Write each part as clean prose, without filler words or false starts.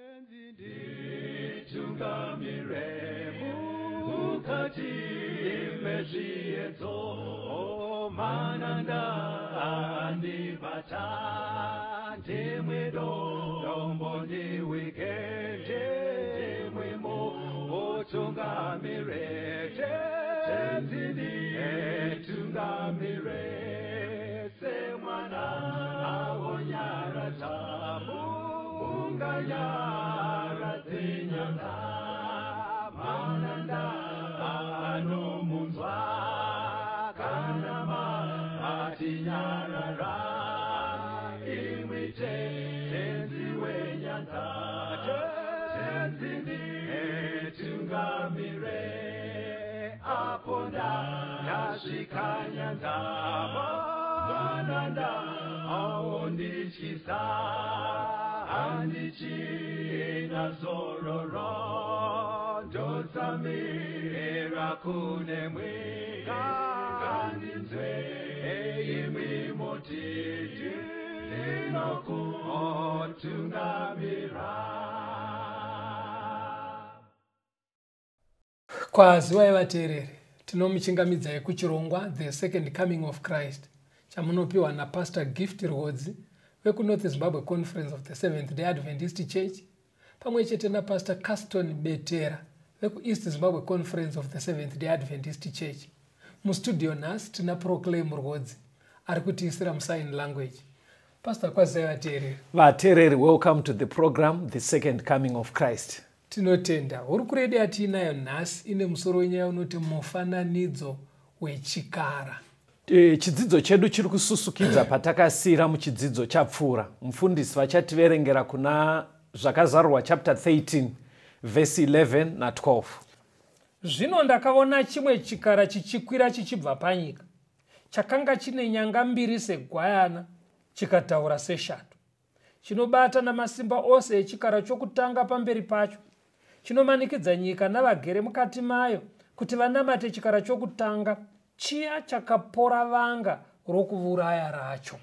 Nditungamire mukati mezviedzo, mananda andibata, ndimwe dombo ndiwike, ndimwe mutungamire, Tenzi nditungamire, semwana awonyaradza munganyaradze nyanga, mananda anomunzwa kana matinyarara, imwi Tenzi wenyanga, Tenzi nditungamire, apo ndasvika nyanza, mananda aondityisa, handichina zororo, ndotsamira kunemwi, ngandinzwe imwi mutiti, ndinokutungamira. Kwaziwai vateereri, tinomuchingamidzai kuchirongwa The Second Coming of Christ chamunopiwa naPastor Gift Rwodzi vekuNorth Zimbabwe Conference of the Seventh Day Adventist Church pamwe chete naPastor Caston Betera vekuEast Zimbabwe Conference of the Seventh Day Adventist Church. Mustudio nhasi tina Proclaim Rwodzi ari kutiisira musign language. Pastor, kwazivai vateereri. Vateereri, welcome to the program The Second Coming of Christ. Tinotenda. Hurukuro yedu yatiinayo nhasi ine musoro wenyaya unoti mufananidzo wechikara. Chidzidzo chedu chiri kususukidza patakasiyira muchidzidzo chapfuura. Mufundisi vachativerengera kuna Zvakazarurwa chapter 13 verse 11 na12. Zvino ndakaona chimwe chikara chichikwira chichibva panyika. Chakanga chine nyanga mbiri segwayana, chikataura seshato. Chinobata namasimba ose echikara chokutanga pamberi pacho. Chinomanikidza nyika navagere mukati mayo kuti vanamate chikara chokutanga, chiya chakapora vanga rokuuraya racho.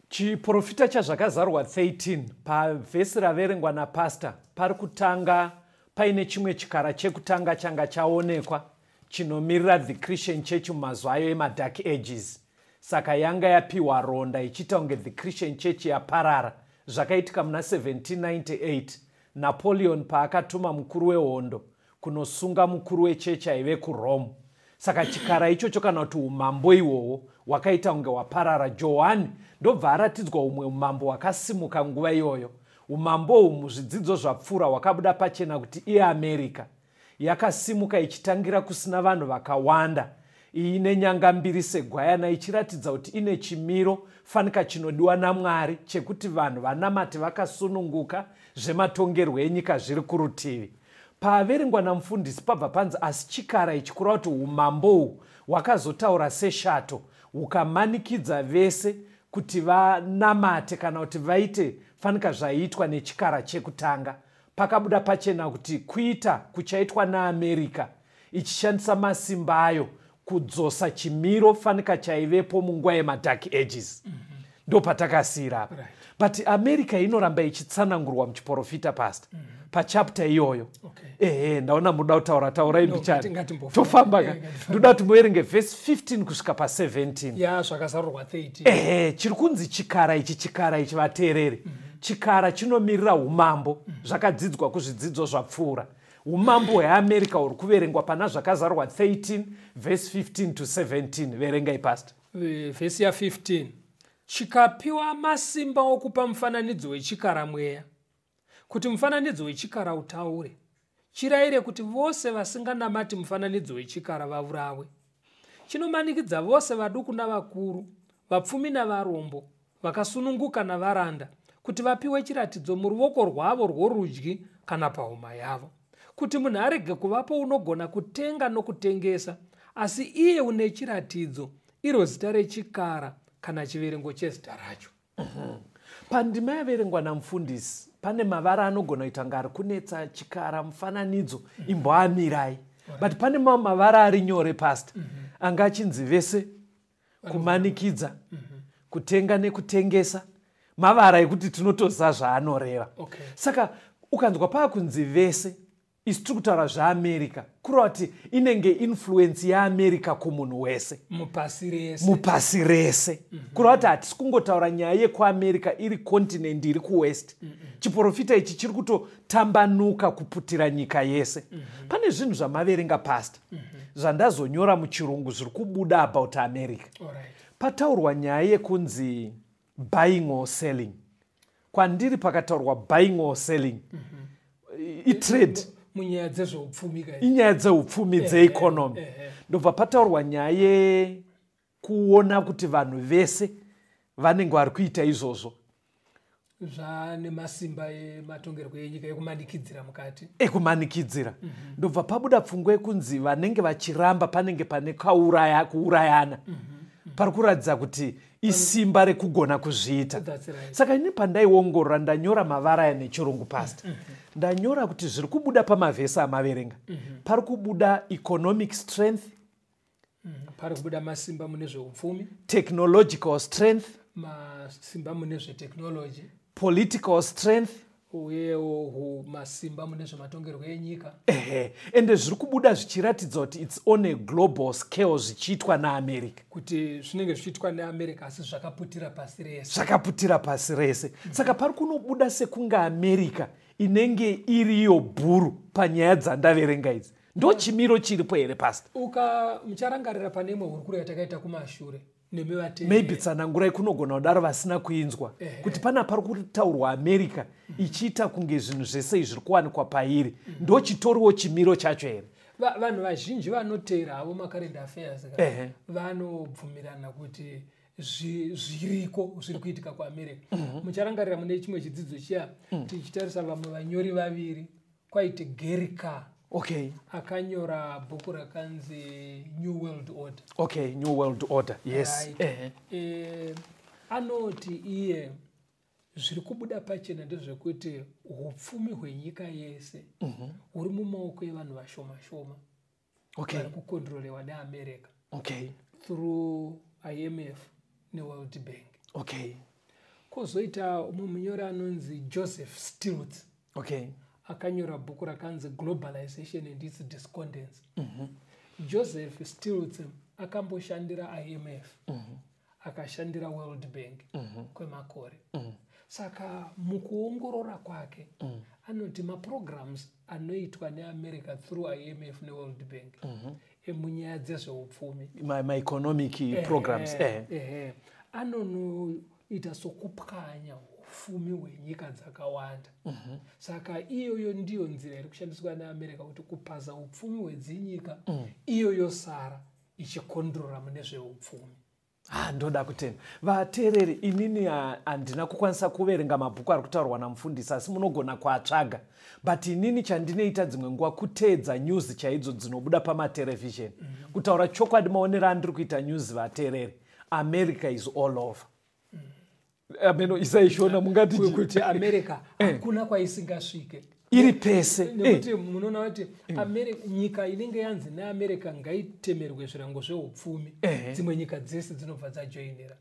Chiprofita chaZvakazarurwa 13 pavhesi raverengwa napastor pari kutanga paine chimwe chikara chekutanga changa chaonekwa chinomirira the Christian Church mumazuva ayo emaDark Ages. Saka yanga yapiwa ronda ichiita kunge the Christian Church yaparara. Zvakaitika muna 1798 Napoleon paakatuma mukuru wehondo kunosunga mukuru wechechi aive kuRome. Saka chikara ichocho kana kuti umambo ihwohwo hwakaita kunge hwaparara. Johani ndobva aratidzwa humwe umambo hwakasimuka nguva iyoyo. Umambo uhu muzvidzidzo zvapfuura hwakabuda pachena kuti iAmerica. Yakasimuka ichitangira kusina vanhu vakawanda, iine nyanga mbiri segwayana ichiratidza kuti ine chimiro fanika chinodiwa naMwari chekuti vanhu vanamate vakasununguka, zvematongerwo enyika zviri kurutivi. Paaverengwa namufundisi pabva panzi asi chikara ichi kureva kuti umambo uhu hwakazotaura seshato hukamanikidza vese kuti vanamate kana kuti vaite fanika zvaiitwa nechikara chekutanga. Pakabuda pachena kuti kuita kuchaitwa naAmerica ichishandisa masimba ayo kudzosa chimiro fanika chaivepo munguva yemaDark Ages. Ndopatakasiyira apa. But America inoramba ichitsanangurwa muchiprofita pastor pachapter iyoyo. Ehe, ndaona muda kutaura taurai mbichana. Tofamba ka. Ndoda kuti muverenge verse 15 kusvika pa17. Ya Zvakazarurwa 13. Ehe, chiri kunzi chikara ichi, chikara ichi vateereri. Chikara chinomirira umambo, zvakadzidzwa kuzvidzidzo zvapfuura. Umambo hweAmerica huri kuverengwa pana Zvakazarurwa 13 verse 15 to 17. Verengai pastor. Vhesi ya 15. Chikapiwa masimba okupa mufananidzo wechikara mweya, kuti mufananidzo wechikara utaure, chirayire kuti vose vasinganamati mufananidzo wechikara vaurawe. Chinomanikidza vose vaduku navakuru, vapfumi navarombo, vakasununguka navaranda, kuti vapiwe chiratidzo muruoko rwavo rworudyi kana pahuma yavo, kuti munhu arege kuvapo unogona kutenga nokutengesa, asi iye une chiratidzo, iro zita rechikara kana chiverengo chezita racho. Pandima yaverengwa namufundisi pane mavara anogona kuita kunge ari kunetsa, chikara, mufananidzo, imboamirai. But pane mamwe mavara ari nyore pastor, anga achinzi vese kumanikidza, kutenga nekutengesa, Mavara ekuti tinotoziva zvaanoreva. Saka ukanzwa paakunzi vese, isu tiri kutaura zvaAmerica, kureva kuti inenge influence yeAmerica kumunhu wese. Mupasi rese. Mupasi rese. Kureva kuti hatisi kungotaura nyaya yekuAmerica iri continent iri kuwest. Chiprofita ichi chiri kutotambanuka kuputira nyika yese. Pane zvinhu zvamaverenga, Pastor, zvandazonyora muchirungu zviri kubuda about America. Pataurwa nyaya yekunzi buying or selling. Kwandiri pakataurwa buying or selling, itrade. Munyaya dzezveupfumi ka? Inyaya dzeupfumi, dzeeconomy. Ndobva pataurwa nyaya yekuona kuti vanhu vese vanenge vari kuita izvozvo. Zvane masimba ematongerwo enyika ekumanikidzira mukati. Ekumanikidzira. Ndobva pabuda pfungwa yekunzi vanenge vachiramba panenge pane kuurayana. Pari kuratidza kuti isimba rekugona kuzviita. That's right. Saka ini pandaiongorora, ndanyora mavara aya nechirungu, Pastor. Ndanyora kuti zviri kubuda pamavhesi amaverenga, pari kubuda economic strength. Pari kubuda masimba mune zveupfumi. Technological strength. Masimba mune zvetechnology. Political strength. Uyewo masimba mune zvematongerwo enyika. Ehe, ende zviri kubuda zvichiratidza kuti it's on a global scale zvichiitwa naAmerica. Kuti zvinenge zvichiitwa neAmerica, asi zvakaputira pasi rese. Zvakaputira pasi rese. Saka pari kunobuda sekunge America inenge iriyo bhuru panyaya dzandaverenga idzi. Ndo chimiro chiripo here, Pastor? Uka mucharangarira pane imwe hurukuro yatakaita kumashure nemi vateereri. Maybe tsanangurai, kunogona kudaro vasina kuinzwa, kuti pana pari kutaurwa America ichiita kunge zvinhu zvese izvi zviri kuwanikwa pairi. Ndo chitoriwo chimiro chacho here? Vanhu vazhinji vanoteera havo macurrent affairs ka, vanobvumirana kuti zviriko zviri kuitika kuAmerica. Mucharangarira mune chimwe chidzidzo chiya tichitarisa vamwe vanyori vaviri, kwaiti Gary Carr, akanyora bhuku rakanzi New World Order. Okay, New World Order, yes. Right. Anoti iye zviri kubuda pachena ndezvekuti upfumi hwenyika yese huri mumaoko evanhu vashoma shoma vari kukontrolewa neAmerica through IMF neWorld Bank. Kwozoita umwe munyori anonzi Joseph Stiglitz, akanyora bhuku rakanzi Globalization and Its Discontents. Joseph Stiglitz akamboshandira IMF, akashandira World Bank kwemakore. Saka mukuongorora kwake anoti maprograms anoitwa neAmerica through IMF neWorld Bank emunyaya dzezveupfumi, Maeconomic programs. Ehe, anonoita sokupwanya upfumi hwenyika dzakawanda. Saka iyoyo ndiyo nzira iri kushandiswa neAmerica kuti kupaza upfumi hwedzinyika, iyoyo sara ichikondrora mune zveupfumi. Ah, ndoda kutenda vateereri. Inini handina kukwanisa kuverenga mabhuku ari kutaurwa namufundisi, asi munogona kuatsvaga. But inini chandinoita dzimwe nguva kuteedza news chaidzo dzinobuda pamaterevhizheni. Kutaura chokwadi, maonero andiri kuita news, vateereri, America is all over. Ameno isaishona mungati. Kuti America hakuna kwaisingasvike. Iri pese. Nekuti munoona kuti nyika inenge yanzi neAmerica ngaitemerwe zvirango zveupfumi, dzimwe nyika dzese dzinobva dzajoinera.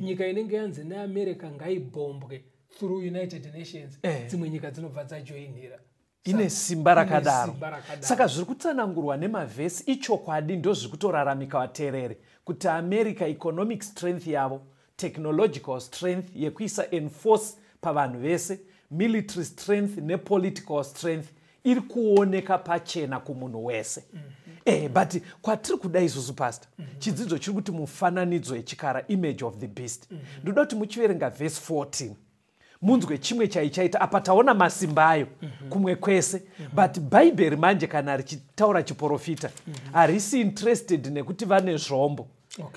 Nyika inenge yanzi neAmerica ngaibhombwe through United Nations, dzimwe nyika dzinobva dzajoinera. Ine simba rakadaro. Simba rakadaro. Saka zviri kutsanangurwa nemavhesi ichokwadi, ndo zviri kutoraramika, vateereri, kuti America economic strength yavo, technological strength yekuisa enforce pavanhu vese, military strength nepolitical strength iri kuoneka pachena kumunhu wese. But kwatiri kuda isusu, Pastor, chidzidzo chiri kuti mufananidzo yechikara, image of the beast. Ndoda kuti muchiverenga vhesi 14, munzwe chimwe chaichaita apa. Taona masimba ayo kumwe kwese, but Bhaibheri manje kana richitaura chiprofita harisi interested nekuti vane zvombo,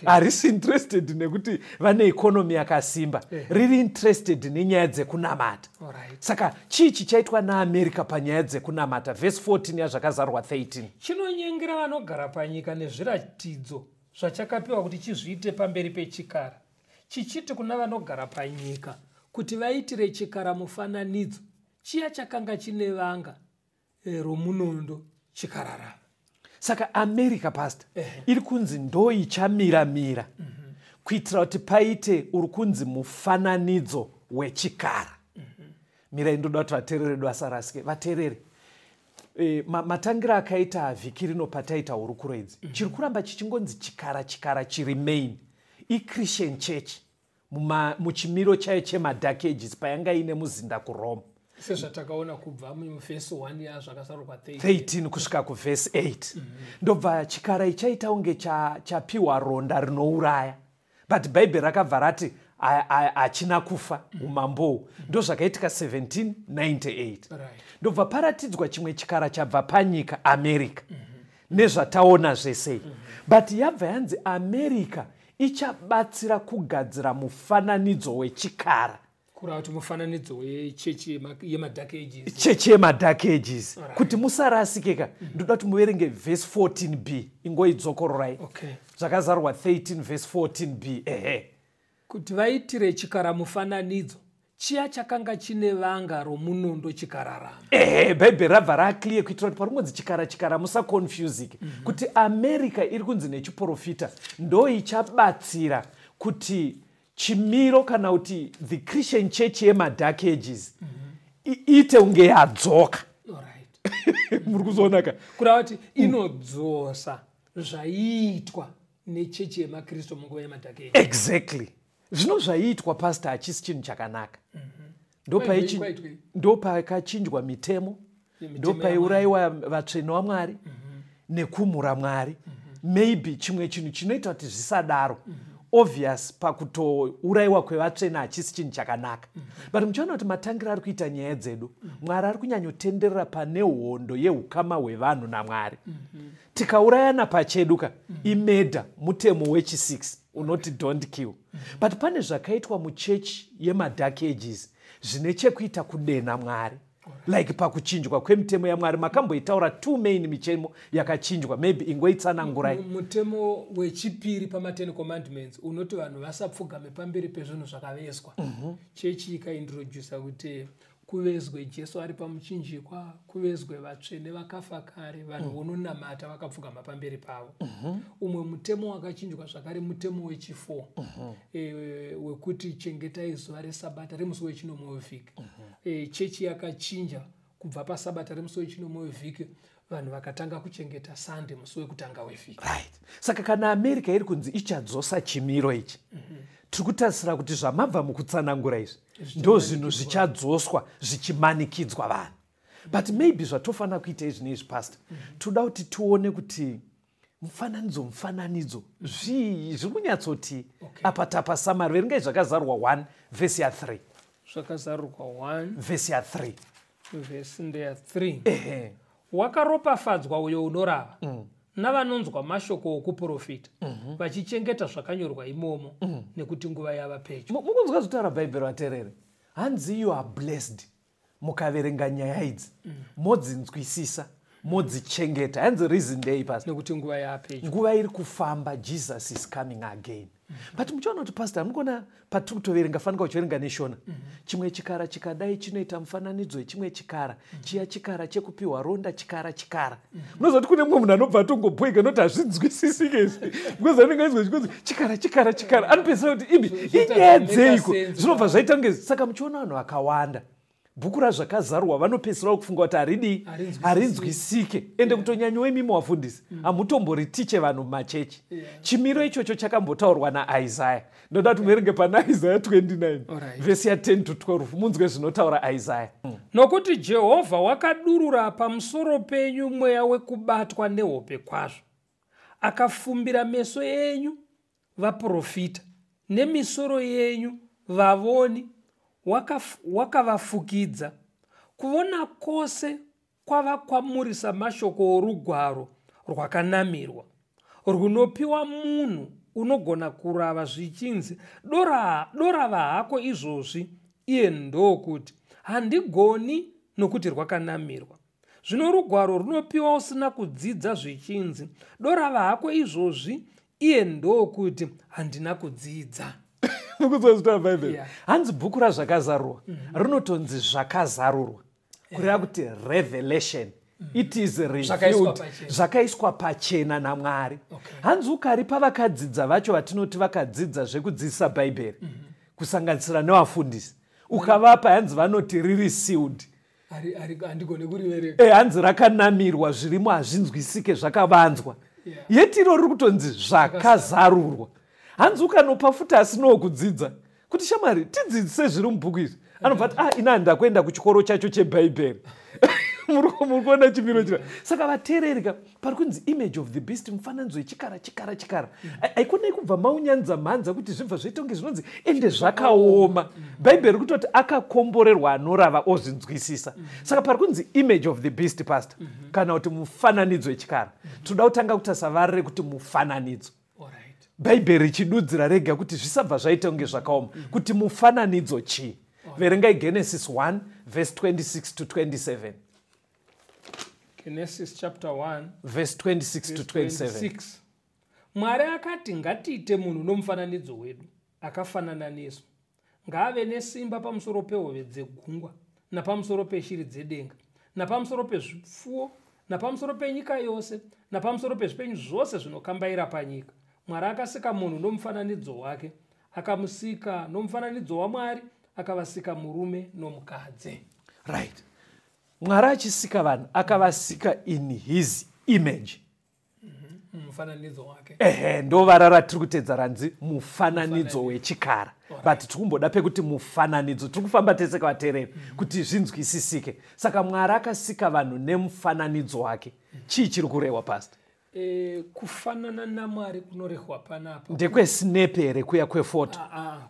harisi interested nekuti vane economy yakasimba. Riri interested nenyaya dzekunamata. Saka chii chichaitwa naAmerica panyaya dzekunamata? Vhesi 14 yaZvakazarwa 13. Chinonyengera vanogara panyika nezviratidzo zvachakapiwa kuti chizviite pamberi pechikara, chichiti kuna vanogara panyika kuti vaitire chikara mufananidzo, chiya chakanga chine vanga romunondo chikararama. Saka America, Pastor, iri kunzi ndo ichamiramira kuitira kuti paite uri kunzi mufananidzo. wechikara. Mirai, ndoda kuti vateereri vedu vasarasike. Vateereri, matangira akaita vhiki rino pataita hurukuro idzi, chiri kuramba chichingonzi chikara, chikara chiri main iChristian Church muchimiro chayo chemaDark Ages, payanga ine muzinda kuRome. Sezvatakaona kubva muvhesi 1 yaZvakazarurwa 13. 13 kusvika kuvhesi 8. Ndobva chikara ichaita kunge chapiwa ronda rinouraya, but Bhaibheri rakabva rati hachina kufa umambohwu. Ndo zvakaitika 1798. Ndobva paratidzwa chimwe chikara chabva panyika, America, nezvataona zvesei. But yabva yanzi America ichabatsira kugadzira mufananidzo wechikara. Kureva kuti mufananidzo wechechi yemaDark Ages. Chechi yemaDark Ages. Kuti musarasikeka, ndoda kuti muverenge vhesi 14b, ingoidzokororai. Okay. Zvakazarurwa 13 vhesi 14b, ehe. Kuti vaitire chikara mufananidzo chiya chakanga chine vanga romunondo chikararama. Ehe, Bhaibheri rabva raclear kuitira kuti paringonzi chikara, chikara, musaconfusike kuti America iri kunzi nechiprofita ndo ichabatsira kuti chimiro kana kuti the Christian Church yemaDark Ages iite kunge yadzoka. Muri kuzoonaka? Kureva kuti inodzosa zvaiitwa nechechi yemaKristu munguva yemaDark Ages. Exactly. Zvino zvaiitwa, pastor, hachisi chinhu chakanaka. Kwaitwei? Ndopakachinjwa mitemo. Mitemo. Ndopaiurayiwa vatsvene vaMwari nekumhura Mwari. Maybe chimwe chinhu chinoita kuti zvisadaro obvious, pakutourayiwa kwevatsvene hachisi chinhu chakanaka. But muchiona kuti matangira ari kuita nyaya dzedu, Mwari ari kunyanyotenderera pane hondo yeukama hwevanhu naMwari. Tikaurayana pachedu ka, imurder, mutemo wechi6 unoti don't kill. But pane zvakaitwa muchechi yemaDark Ages zvine chekuita kudena Mwari, like pakuchinjwa kwemitemo yaMwari. Makamboitaura two main mitemo yakachinjwa, maybe ingoitsanangurai. Mutemo wechipiri pama10 Commandments unoti vanhu vasapfugame pamberi pezvinhu zvakavezwa. Chechi ikaintrodusa kuti kuvezwe Jesu ari pamuchinjikwa, kuvezwe vatsvene vakafa kare, vanhu vononamata vakapfugama pamberi pavo. Umwe mutemo wakachinjwa zvakare mutemo wechi4 wekuti chengetai zuva resabata remusi wechinomwe wevhiki. Chechi yakachinja kubva pasabata remusi wechinomwe wevhiki, vanhu vakatanga kuchengeta Sunday, musi wekutanga wevhiki. Right, saka kana America iri kunzi ichadzosa chimiro ichi, tiri kutarisira kuti zvamabva mukutsanangura izvi ndo zvinhu zvichadzoswa zvichimanikidzwa vanhu. But maybe zvatofanira kuita izvi neizvi, pastor, toda kuti tione kuti mufananidzo zvii zviri kunyatsoti. Apa tapa summary. Verengai Zvakazarurwa 1 vhesi ya3. Zvakazarurwa 1. Vhesi ya3. Vhesi ndeya3. Ehe. Wakaropafadzwa uyo unorava navanonzwa mashoko okuprofita, vachichengeta zvakanyorwa imomo, nekuti nguva yava pedyo. Mukunzwa zvotaura Bhaibheri, vateerere? Hanzi you are blessed mukaverenga nyaya idzi, modzinzwisisa, modzichengeta. Hanzi reason ndei, pastor? Nekuti nguva yava pedyo. Nguva iri kufamba, Jesus is coming again. But muchiona kuti, pastor, mukuona patiri kutoverenga, fanika uchiverenga neShona, chimwe chikara chikadai chinoita mufananidzo wechimwe chikara chiya, chikara chekupiwa ronda, chikara, chikara. Munoziva kuti kune mumwe munhu anobva atongobhoika noti hazvinzwisisike izvi, because anenge aizwa chikonzi chikara, chikara, chikara, anopedzisira kuti ibi Zvoita inyaya zvimeka dzeiko? sense. Zvinobva zvaita kunge, saka muchiona vanhu vakawanda bhuku raZvakazarurwa vanopedzisira kufunga kuti haridii? Harinzwisisiki. Harinzwisike. Ende kutonyanyawo imimi wafundisi, hamutomboritiche vanhu mumachechi. Chimiro ichocho chakambotaurwa naIsaya. Ndoda kuti muverenge pana Isaya 29 vhesi ya10 to 12, munzwe zvinotaura Isaya. Nokuti Jehovha wakadurura pamusoro penyu mweya wekubatwa nehope kwazvo, akafumbira meso enyu vaprofita, nemisoro yenyu vavoni wakavafukidza. Kuvona kwose kwava kwamuri samashoko orugwaro rwakanamirwa runopiwa munhu unogona kurava, zvichinzi, "Dorava hako izvozvi," iye ndokuti, "Handigoni, nokuti rwakanamirwa." Zvino rugwaro runopiwa usina kudzidza, zvichinzi, "Dorava hako izvozvi," iye ndokuti, "Handina kudzidza." Mukunzwa zvinotaura Bhaibheri? Yeah. Hanzi bhuku raZvakazarurwa rinotonzi Zvakazarurwa, kureva kuti revelation, it is Zvakaiswa revealed, pachena. Zvakaiswa pachena naMwari. Hanzi ukaripa vakadzidza vacho vatinoti vakadzidza zvekudzidzisa Bhaibheri, kusanganisira nevafundisi, Ukavapa hanzi vanoti riri sealed. Handigone kuriverenga. Hanzi rakanamirwa, zvirimo hazvinzwisike, zvakavanzwa. Yet iro riri kutonzi zvakazarurwa. Hanzi ukanopa futi asinawo kudzidza kuti shamwari tidzidzise zviri mubhuku izvi, anobva ati ina ndakuenda kuchikoro chacho chebhaibheri. Muri kuona chimiro chira. Saka vateererika, pari kunzi image of the beast, mufananidzo wechikara, chikara, chikara. Haikonei kubva maunyanza mhanza kuti zvibva zvoita kunge zvinonzi ende zvakaoma. Bhaibheri kutoti akakomborerwa anorava ozvinzwisisa. Saka pari kunzi image of the beast, pastor, kana kuti mufananidzo wechikara. Tinoda kutanga kutarisa vara rekuti mufananidzo. Bhaibheri richidudzira rega kuti zvisabva zvaita kunge zvakaoma, kuti mufananidzo chii. Verengai Genesis 1 verse 26 to 27. Genesis chapter 1 verse 26 to 27. Mwari akati, ngatiite munhu nomufananidzo wedu, akafanana nesu. Ngaave nesimba pamusoro pehove dzegungwa, napamusoro peshiri dzedenga, napamusoro pezvipfuwo, napamusoro penyika yose, napamusoro pezvipenyu zvose zvinokambaira panyika. Mwari akasika munhu nomufananidzo wake, akamusika nomufananidzo waMwari, akavasika murume nomukadzi. Right. Mwari achisika vanhu akavasika in his image. Mufananidzo wake. Ehe, ndo vara ratiri kutedza ranzi mufananidzo wechikara. But tiri kumboda pekuti mufananidzo, tiri kufamba tese kavateereri kuti zvinzwisisike. Saka Mwari akasika vanhu nemufananidzo wake. Chii chiri kurehwa, pastor? Kufanana naMwari kunorehwa panapa ndekwesnap here kuya kwefoto?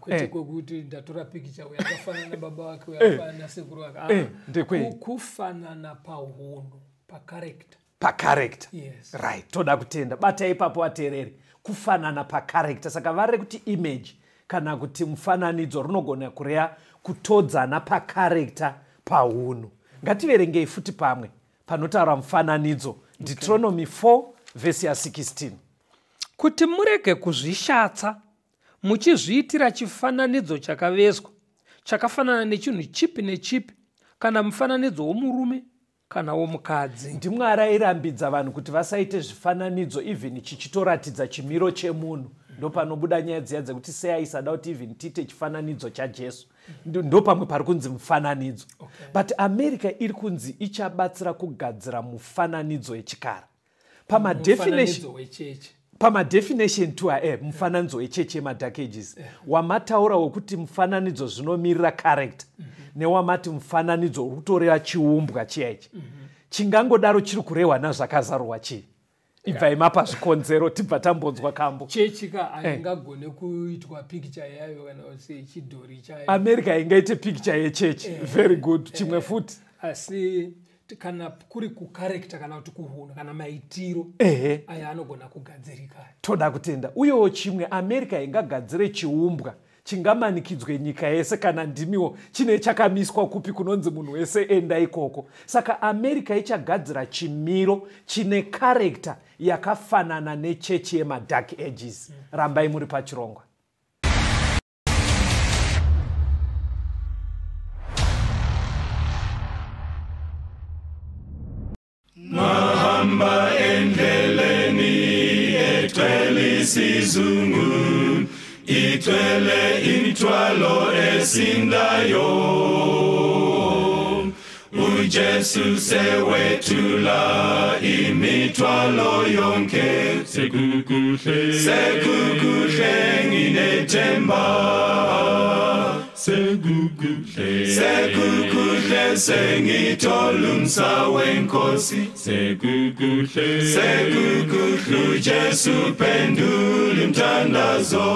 Kwete kwekuti ndatora pikicha uyo akafanana nababa vake, uyo akafanana nasekuru vake. Ndekwei? Kufanana pahunhu, pacharacter. Pacharacter. Yes. Right, toda kutenda. Bata ipapo vateereri. Kufanana pacharacter. Saka vara rekuti image kana kuti mufananidzo rinogona kureva kutodzana pacharacter, pahunhu. Ngativerengei futi pamwe panotaura mufananidzo. Deuteronomy 4 vhesi ya16. Kuti murege kuzvishatsa muchizviitira chifananidzo chakavezwa chakafanana nechinhu chipi nechipi, kana mufananidzo womurume kana womukadzi. NdiMwari airambidza vanhu kuti vasaite zvifananidzo, even chichitoratidza chimiro chemunhu. Ndopanobuda nyaya dziya dzekuti sei aisada kuti even tiite chifananidzo chaJesu. Ndo pamwe pari kunzi mufananidzo. But America iri kunzi ichabatsira kugadzira mufananidzo wechikara. Pamadefinition to mufananidzo wechechi yemadark ages, wamataura wekuti mufananidzo zvinomirira character, newamati mufananidzo uri kutoreva chiumbwa chiya ichi, chingangodaro chiri kurehwa nazvakazarurwa chii? Ibvai mapa zvikonzero, tibva tambonzwa kambo. Chechi ka haingagone kuitwa pikicha yayo kana sechidhori chayo. America ingaite pikicha yechechi. Very good. Chimwe futi? Asi kana kuri kucharacter kana kuti kuhunhu kana maitiro, aya anogona kugadzirika. Toda kutenda. Uyewo chimwe, America ingagadzire chiumbwa chingamanikidzwe nyika yese, kana ndimiwo chine chakamiswa kupi kunonzi munhu wese enda ikoko. Saka America ichagadzira chimiro chine character yakafanana nechechi yemadark ages. Rambai muri pachirongwa. Ngahamba endleleni egcwele isizungu, igcwele imithwalo esindayo. uJesu sewethula imithwalo yonke. Sekukuhle, sekukuhle, nginethemba. Sekukuhle, sekukuhle, sengithola umsa wenkosi. Sekukuhle, sekukuhle, uJesu phendula imthandazo.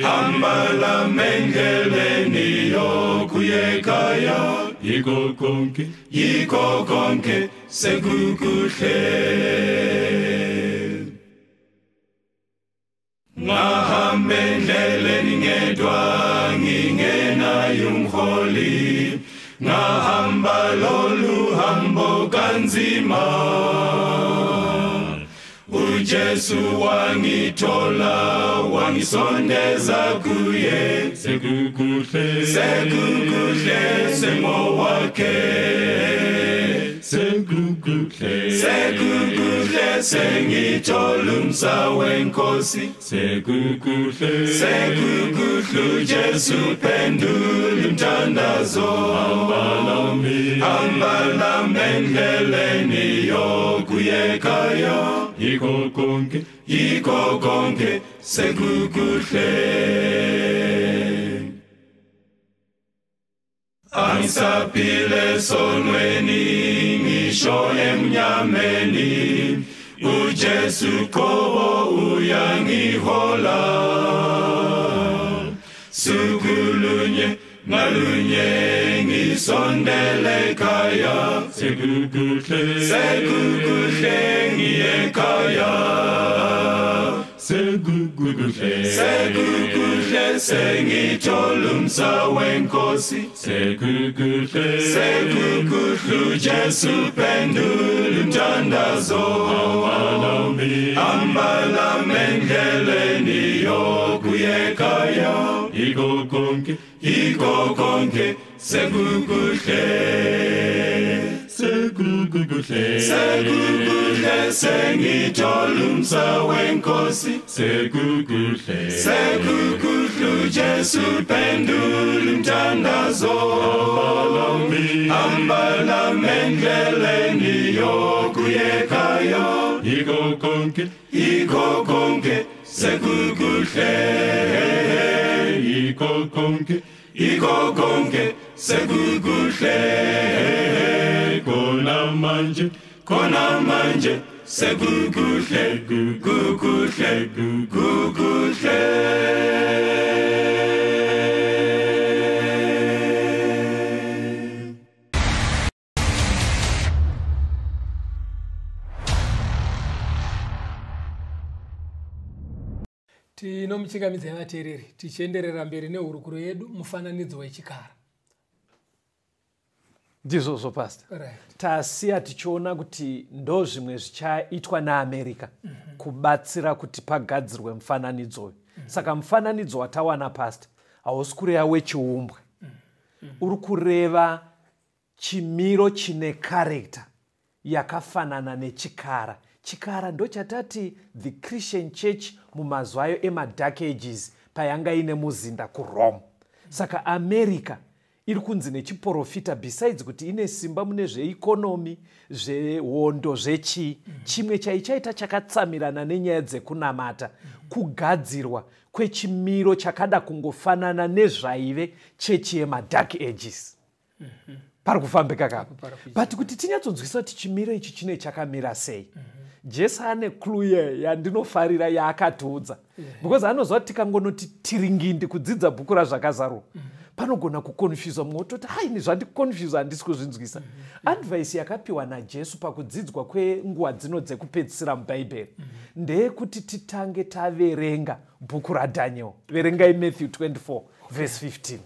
Hamba lami endleleni yokuya ekhaya. Yikho konke, yikho konke, sekukuhle. Ngahamba endleleni ngedwa, ngingenaye umholi. Ngahamba lolu hambo kanzima. uJesu wangithola, wangisondeza kuye. Sekukuhle, sekukuhle, sengowakhe. Sekukuhle, Sekukuhle, sekukuhle, sengithola umsa wenkosi. Sekukuhle, sekukuhle, uJesu phendula umthandazo. Hamba nami, hamba nami endleleni yokuya ekhaya. Yikho konke, yikho konke, sekukuhle. Angisaphile esonweni, ngisho emnyameni, uJesu qobo uyangihola. Suku lunye ngalunye ngisondele ekhaya. Sekukuhle, sekukuhle, ngiye ekhaya. Sekukuhle, sekukuhle, sengithola umsa wenkosi. Sekukuhle, sekukuhle, uJesu phendula umthandazo. Hamba nami, hamba nami endleleni yokuya ekhaya. Yikho konke, yikho konke, sekukuhle. Sekukuhle, sekukuhle, sengithola umsa wenkosi. Sekukuhle, sekukuhle, uJesu phendula umthandazo. Hamba nami, hamba nami endleleni yokuya ekhaya. Yikho konke, yikho konke, sekukuhle. Yikho konke, yikho konke, sekukuhle. Khona manje, khona manje, sekukuhle, kukuhle, kukuhle. Tinomuchingamidza vateereri tichienderera mberi nehurukuro yedu mufananidzo wechikara. Ndizvozvo pastor. Right. Tasiya tichiona kuti ndo zvimwe zvichaitwa naAmerica kubatsira kuti pagadzirwe mufananidzo uyu. Saka mufananidzo watawana pastor hausi kureva wechiumbwa. Uri kureva chimiro chine character yakafanana nechikara. Chikara ndochatati the Christian Church mumazuva ayo emaDark Ages payanga ine muzinda kuRome. Saka America iri kunzi nechiprofita, besides kuti ine simba mune zveeconomy, zvehondo, zvechii, chimwe chaichaita chakatsamirana nenyaya dzekunamata, kugadzirwa kwechimiro chakada kungofanana nezvaive chechi yemaDark Ages. Pari kufambika kapo. But kuti tinyatsonzwisa kuti chimiro ichi chine chakamira sei, Jesu ane clue yandinofarira yaakatiudza, because anoziva kuti tikangonoti tiringindi kudzidza bhuku razvakazarurwa, panogona kuconfusa mumwe wototi haini zvandiconfusa, handisi kuzvinzwisa. Advice yakapiwa naJesu pakudzidzwa kwenguva dzino dzekupedzisira muBhaibheri ndeyekuti titange taverenga bhuku raDaniel. Verengai Matthew 24 verse 15.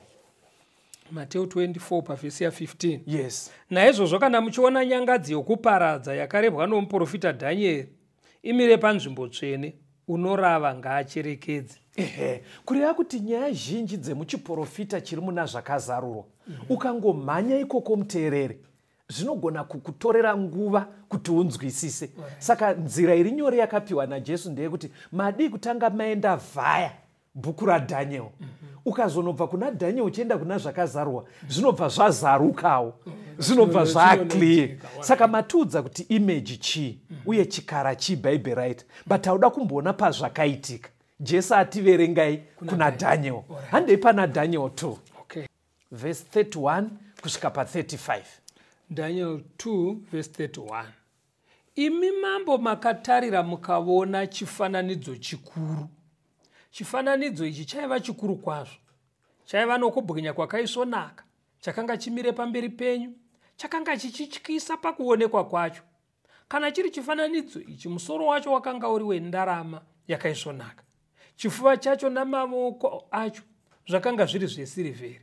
Mateo 24 pavhesi ya15. Yes. Naizvozvo kana muchiona nyangadzi yokuparadza yakarebwa nomuprofita Dhanieri imire panzvimbo tsvene, unorava ngaacherekedze. Ehe, kureva kuti nyaya zhinji dzemuchiprofita chiri muna zvakazarurwa, ukangomhanya ikoko muteerere, zvinogona kukutorera nguva kuti unzwisise. Saka nzira iri nyore yakapiwa naJesu ndeyekuti madii kutanga maenda vhaya bhuku raDaniel. Ukazonobva kuna Daniel uchienda kuna zvakazarurwa, zvinobva zvazarukawo, zvinobva zvaclear. Saka matiudza kuti image chii uye chikara chii, Bhaibheri raita, but hauda kumboona pazvakaitika. Jesu ativerengai kuna Daniel. Handei pana Daniel 2. Okay. Verse 31 kusvika pa35. Daniel 2 verse 31. Imi mambo makatarira mukavona chifananidzo chikuru. Chifananidzo ichi chaiva chikuru kwazvo. Chaiva nokubwinya kwakaisvonaka, chakanga chimire pamberi penyu, chakanga chichityisa pakuonekwa kwacho. Kana chiri chifananidzo ichi, musoro wacho wakanga uri wendarama yakaisvonaka. Chifuva chacho namavoko acho zvakanga zviri zvesirivheri.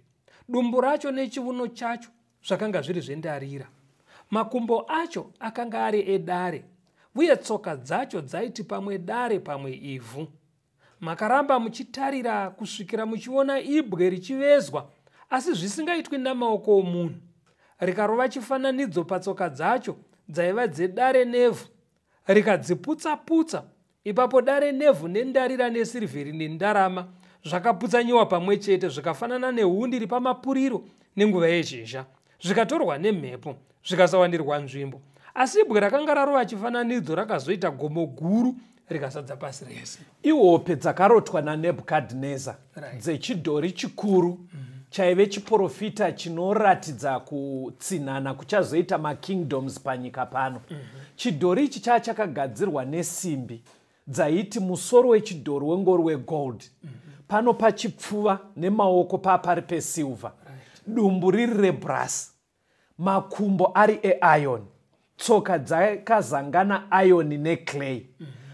Dumbu racho nechiuno chacho zvakanga zviri zvendarira. Makumbo acho akanga ari edare, uye tsoka dzacho dzaiti pamwe dare pamwe ivhu. Makaramba muchitarira kusvikira muchiona ibwe richivezwa, asi zvisingaitwi namaoko omunhu. Rikarova chifananidzo patsoka dzacho, Dzaiva dzedare nevhu, rikadziputsa-putsa. Ipapo dare nevhu nendarira nesirivheri nendarama zvakaputsanyiwa pamwe chete, zvikafanana nehundi iri pamapuriro nenguva yezhezha, zvikatorwa nemhepo, zvikasawanirwa nzvimbo. Asi ibwe rakanga rarova chifananidzo rakazoita gomo guru, rikazadza pasi rese. Ihope dzakarotwa naNebhukadhineza dzechidhori chikuru chaive chiprofita chinoratidza kutsinhana kuchazoita makingdoms panyika pano. Chidhori ichi chaa chakagadzirwa nesimbi dzaiti musoro wechidhori wengori wegold, pano pachipfuva nemaoko paapari pesilver, dumbu riri rebrass, makumbo ari eiron, tsoka dzakazangana iron neclay.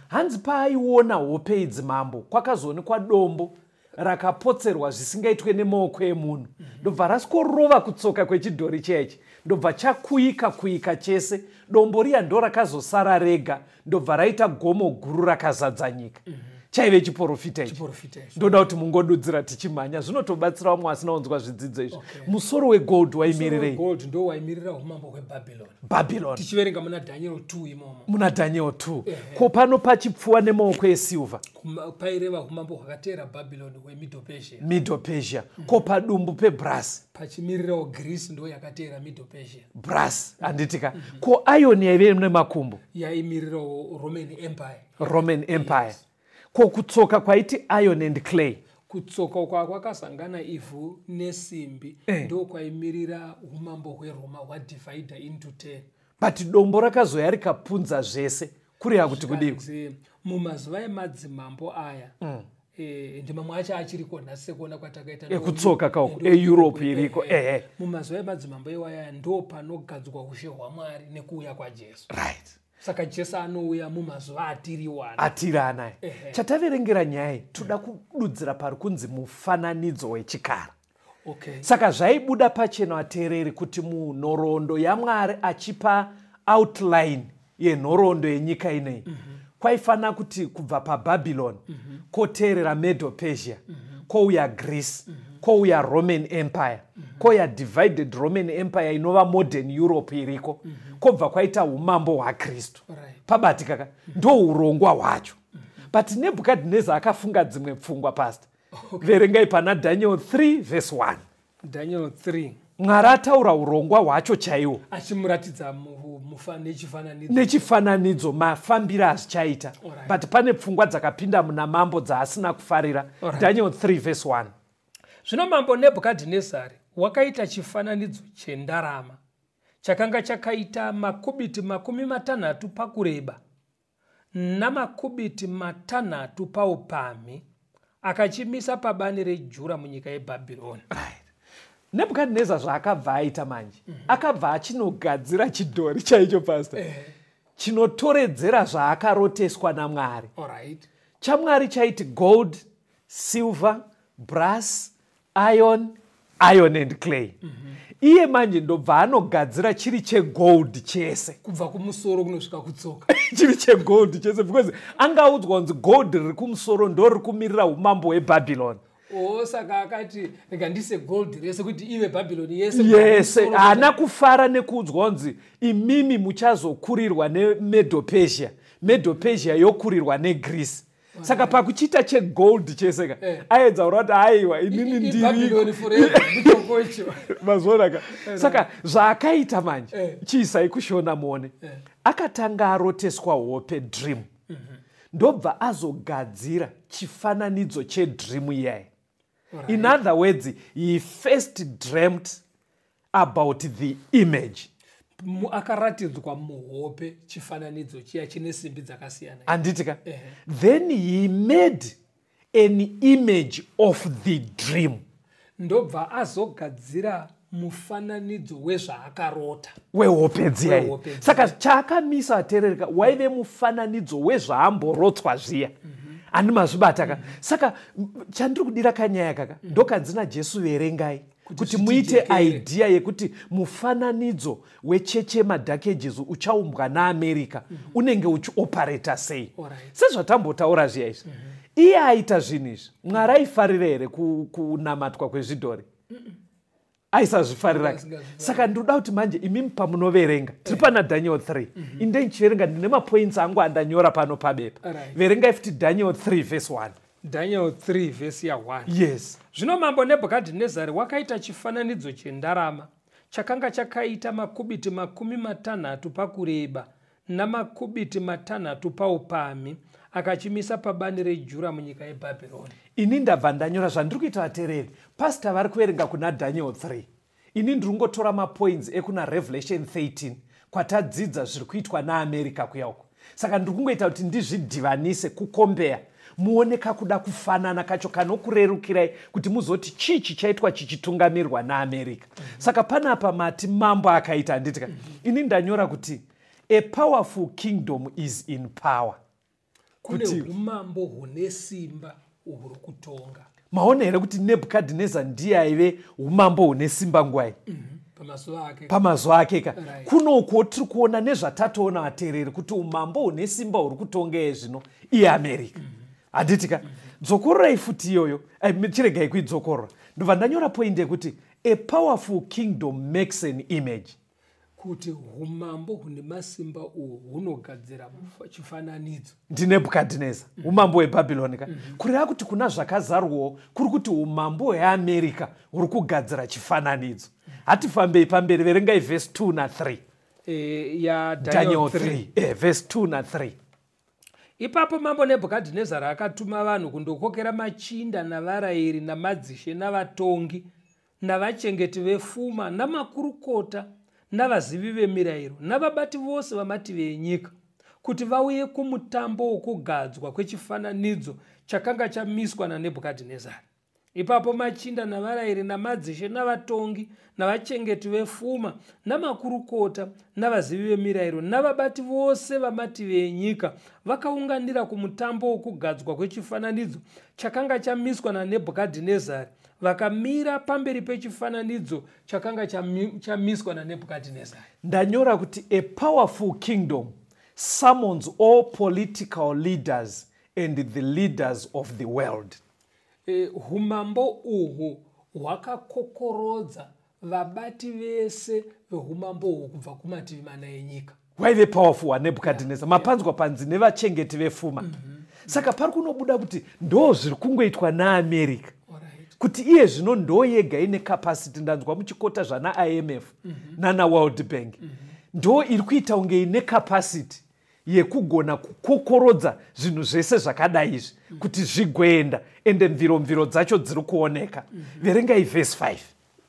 Hanzi paaiona hope idzi mambo, kwakazoonekwa dombo rakapotserwa zvisingaitwe nemaoko emunhu, ndobva rasvikorova kutsoka kwechidhori chechi, ndobva chakuyika kuyika chese. Dombo riya ndo rakazosara rega, ndobva raita gomo guru rakazadza nyika. Chaive chiprofita ichi. Chiprofita ichi. Ndoda kuti mungodudzira tichimhanya, zvinotobatsira vamwe vasina kunzwa zvidzidzo izvi. Okay. Musoro wegold waimirirei? Gold ndo waimirira umambo hwebhabhironi. Babylon. Tichiverenga muna Daniel 2 imomo. Muna Daniel 2. Ko pano pachipfuwa nemaoko esilver? Paireva umambo hwakateera Bhabhironi, hweMiddle Persia. Middle Persia. Ko padumbu pebrass? Pachimirirawo Greece, ndo yakateera Middle Persia. Brass, handitika? Ko iron yaive nemakumbo? Yaimirirawo Roman Empire. Roman Empire. Ko kutsoka kwaiti iron and clay? Kutsoka kwa kwakazangana ivhu nesimbi ndo kwaimirira umambo hweroma hwadivida into 10. But dombo rakazoya rikapunza zvese, kureva kuti kudiko? Zvikanzi, mumazuva emadzimambo aya, ndimamwe acho achiriko nhasi sekuona kwatakaita. Ekutsoka kauko, eEurope iriko, ehe. Mumazuva emadzimambo iwaya ndo panogadzwa ushe hwaMwari nekuuya kwaJesu. Saka Jesu anouya mumazuva atiriwana. Atiri anaya. Chataverengera nyaya iyi, toda kududzira pari kunzi mufananidzo wechikara. Saka zvaibuda pachena, vateereri, kuti munhoroondo yaMwari achipa outline yenhoroondo yenyika inei, kwaifanira kuti kubva paBhabhironi kwoteerera Medo Persia, kwouya Greece, kwouya Roman Empire, kwouya divided Roman Empire inova modern Europe iriko, kwobva kwaita umambo hwaKristu. Pabatika ka? Ndo urongwa hwacho. But Nebhukadhineza akafunga dzimwe pfungwa. Pastor, verengai pana Daniel 3 verse 1. Daniel 3. Mwari ataura urongwa hwacho chaiwo. Achimuratidza nechifananidzo. Nechifananidzo, mafambiro azvichaita. But pane pfungwa dzakapinda muna mambo dzaasina kufarira. Daniel 3 verse 1. Zvino mambo Nebhukadhinezari wakaita chifananidzo chendarama chakanga chakaita makubiti 60 pakureba namakubiti 6 paupamhi, akachimisa pabani reJura munyika yeBhabhironi. Right. Nebhukadhineza zvaakabva aita manje, akabva achinogadzira chidhori chaicho, pastor, chinotoredzera zvaakaroteswa naMwari. ChaMwari chaiti gold, silver, brass, iron, iron and clay. Iye manje ndobva anogadzira chiri chegold chese. Kubva kumusoro kunosvika kutsoka. Chiri chegold chese, because angaudzwa kunzi gold riri kumusoro ndo riri kumirira umambo hwebhabhironi. O, saka akati rega ndise gold rese kuti ive Bhabhironi yese. Yese. Haana kufara nekuudzwa kunzi imimi muchazokurirwa neMedo Persia, Medo Persia yokurirwa neGreece. Saka pakuchiita chegold chese ka, aedza kureva kuti aiwa, inini ndiriko. IBhabhironi forever, mutokocho. Mazviona ka? Saka zvaakaita manje, chiisai kuShona muone. Akatanga aroteswa hope, dream, ndobva azogadzira chifananidzo chedream iyayi. In other words, he first dreamt about the image. Akaratidzwa muhope chifananidzo chiya chine simbi dzakasiyana. Handiti ka? Then he made an image of the dream. Ndobva azogadzira mufananidzo wezvaakarota. Wehope dziya. Wehope dziya. Saka chaakamisa, ateerereka, waive mufananidzo wezvaamborotswa zviya. Handi mazvibata ka? Saka chandiri kudira kanyaya kaka, ndokanzi naJesu verengai kuti muite zvitijekere. Idea yekuti mufananidzo wecheche yeMadark Ages uchaumbwa naAmerica unenge uchioperata sei. Sezvatambotaura zviya izvi, iye aita zvinhu izvi, Mwari aifarira here kunamatwa kwezvidhori? Aisazvifarira. Saka ndinoda kuti manje imimi pamunoverenga, tiri pana Daniel 3, inde ndichiverenga, ndine mapoints angu andanyora pano pabepa. Verengai futi Daniel 3 verse 1. Daniel 3 vhesi ya1. Yes. Zvino mambo Nebhukadhinezari wakaita chifananidzo chendarama chakanga chakaita makubiti 60 pakureba namakubiti 6 paupamhi, akachimisa pabani reJura munyika yeBhabhironi. Ini ndabva ndanyora zvandiri kuita, vateereri. Pastor vari kuverenga kuna Daniel 3, ini ndiri kungotora mapoints ekuna Revelation 13 kwatadzidza zviri kuitwa naAmerica kuya uko. Saka ndiri kungoita kuti ndizvidhivanise, kukombeya, muone kakuda kufanana kacho kanokurerukirai kuti muzoti chii chichaitwa chichitungamirwa naAmerica. Saka panapa mati mambo akaita, handitika? Ini ndanyora kuti a powerful kingdom is in power. Kune umambo hune simba huri kutonga. Maona here kuti Nebhukadhineza ndiye aive umambo hune simba nguwai? Pamazuva ake. Pamazuva ake ka. Kunokuwo tiri kuona nezvatatoona, vateereri, kuti umambo hune simba huri kutonga zvino iAmerica, handitika? Dzokororai futi iyoyo. Chiregai kuidzokorora. Ndobva ndanyora point yekuti a powerful kingdom makes an image. Kuti umambo hune masimba uhu hunogadzira chifananidzo. NdiNebhukadhineza, umambo hwebhabhironi ka. Kureva kuti kuna Zvakazarwawo kuri kuti umambo hweAmerica huri kugadzira chifananidzo. Hatifambei pamberi, verengai vhesi 2 na3. Ya Daniel Daniel 3, 3. Vhesi 2 na3. Ipapo mambo Nebhukadhinezari akatuma vanhu kundokokera machinda navarayiri namadzishe navatongi navachengeti vefuma namakurukota navazivi vemirayiro navabati vose vamativi enyika kuti vauye kumutambo wokugadzwa kwechifananidzo chakanga chamiswa naNebhukadhinezari. Ipapo machinda navarayiri namadzishe navatongi navachengeti vefuma namakurukota navazivi vemirayiro navabati vose vamativi enyika vakaunganira kumutambo wokugadzwa kwechifananidzo chakanga chamiswa naNebhukadhinezari, vakamira pamberi pechifananidzo chakanga chamiswa naNebhukadhinezari. Ndanyora kuti a powerful kingdom summons all political leaders and the leaders of the world. Umambo uhu hwakakokorodza vabati vese veumambo uhu kubva kumativi mana enyika. Hwaive powerful hwaNebhukadhineza. Mapanzwa panzi nevachengeti vefuma. Saka pari kunobuda kuti ndo zviri kungoitwa naAmerica, kuti iye zvino ndo yega ine capacity. Ndanzwa muchikota zvana IMF nana World Bank. Ndo iri kuita kunge ine capacity yekugona kukokorodza zvinhu zvese zvakadai izvi kuti zvigoenda, ende mviro mviro dzacho dziri kuoneka. Verengai vhesi 5.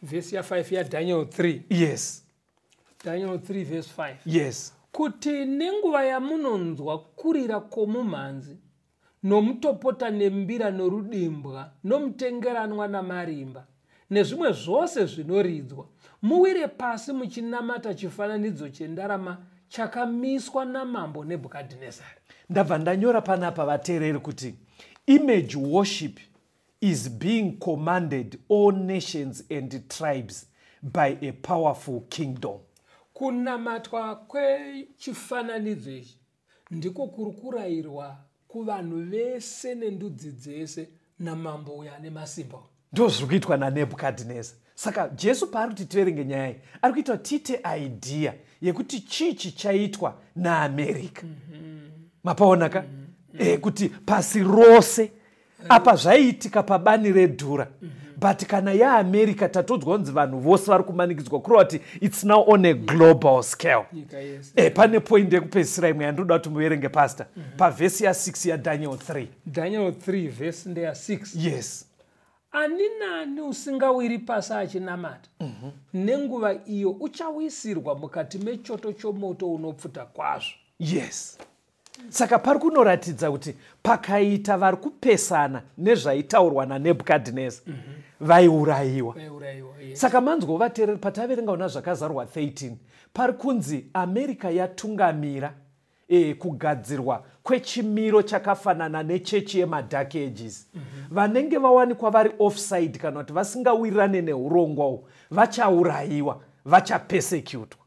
Vhesi ya5 yaDaniel 3. Yes. Daniel 3 vhesi 5. Yes. Kuti nenguva yamunonzwa kurira kwomumhanzi nomutopota nembira norudimbwa nomutengeranwa namarimba nezvimwe zvose zvinoridzwa, muwire pasi muchinamata chifananidzo chendarama chakamiswa namambo Nebhukadhinezari. Ndabva ndanyora panapa, vateereri, kuti image worship is being commanded all nations and tribes by a powerful kingdom. Kunamatwa kwechifananidzo ichi ndiko kuri kurayirwa kuvanhu vese nendudzi dzese namambo uyo ane masimba. Ndo zviri kuitwa naNebhukadhineza. Saka Jesu paari kuti tiverenge nyaya iyi, ari kuita kuti tiite idea yekuti chii chichaitwa naAmerica. Mapaona ka? Kuti pasi rose apa zvaiitika pabani reDhura, but kana yaAmerica tatodzwa kunzi vanhu vose vari kumanikidzwa, kureva kuti it's now on a global scale. Nyika yese. Pane point yekupedzisira imwe yandinoda kuti muverenge, pastor, pavhesi ya6 yaDaniel 3. Daniel 3 vhesi ndeya6. Yes. Ani nani usingawiri pasi achinamata nenguva iyo uchawisirwa mukati mechoto chomoto unopfuta kwazvo. Yes, saka pari kunoratidza kuti pakaita vari kupesana nezvaitaurwa naNebhukadhineza, vaiurayiwa. Vaiurayiwa, yes. Saka manzwa, vateereri, pataverenga una Zvakazarwa 13, pari kunzi America yatungamira kugadzirwa kwechimiro chakafanana nechechi yemaDark Ages. Vanenge vawanikwa vari offside kana kuti vasingawirirane neurongwa uhu vachaurayiwa, vachapersecutwa.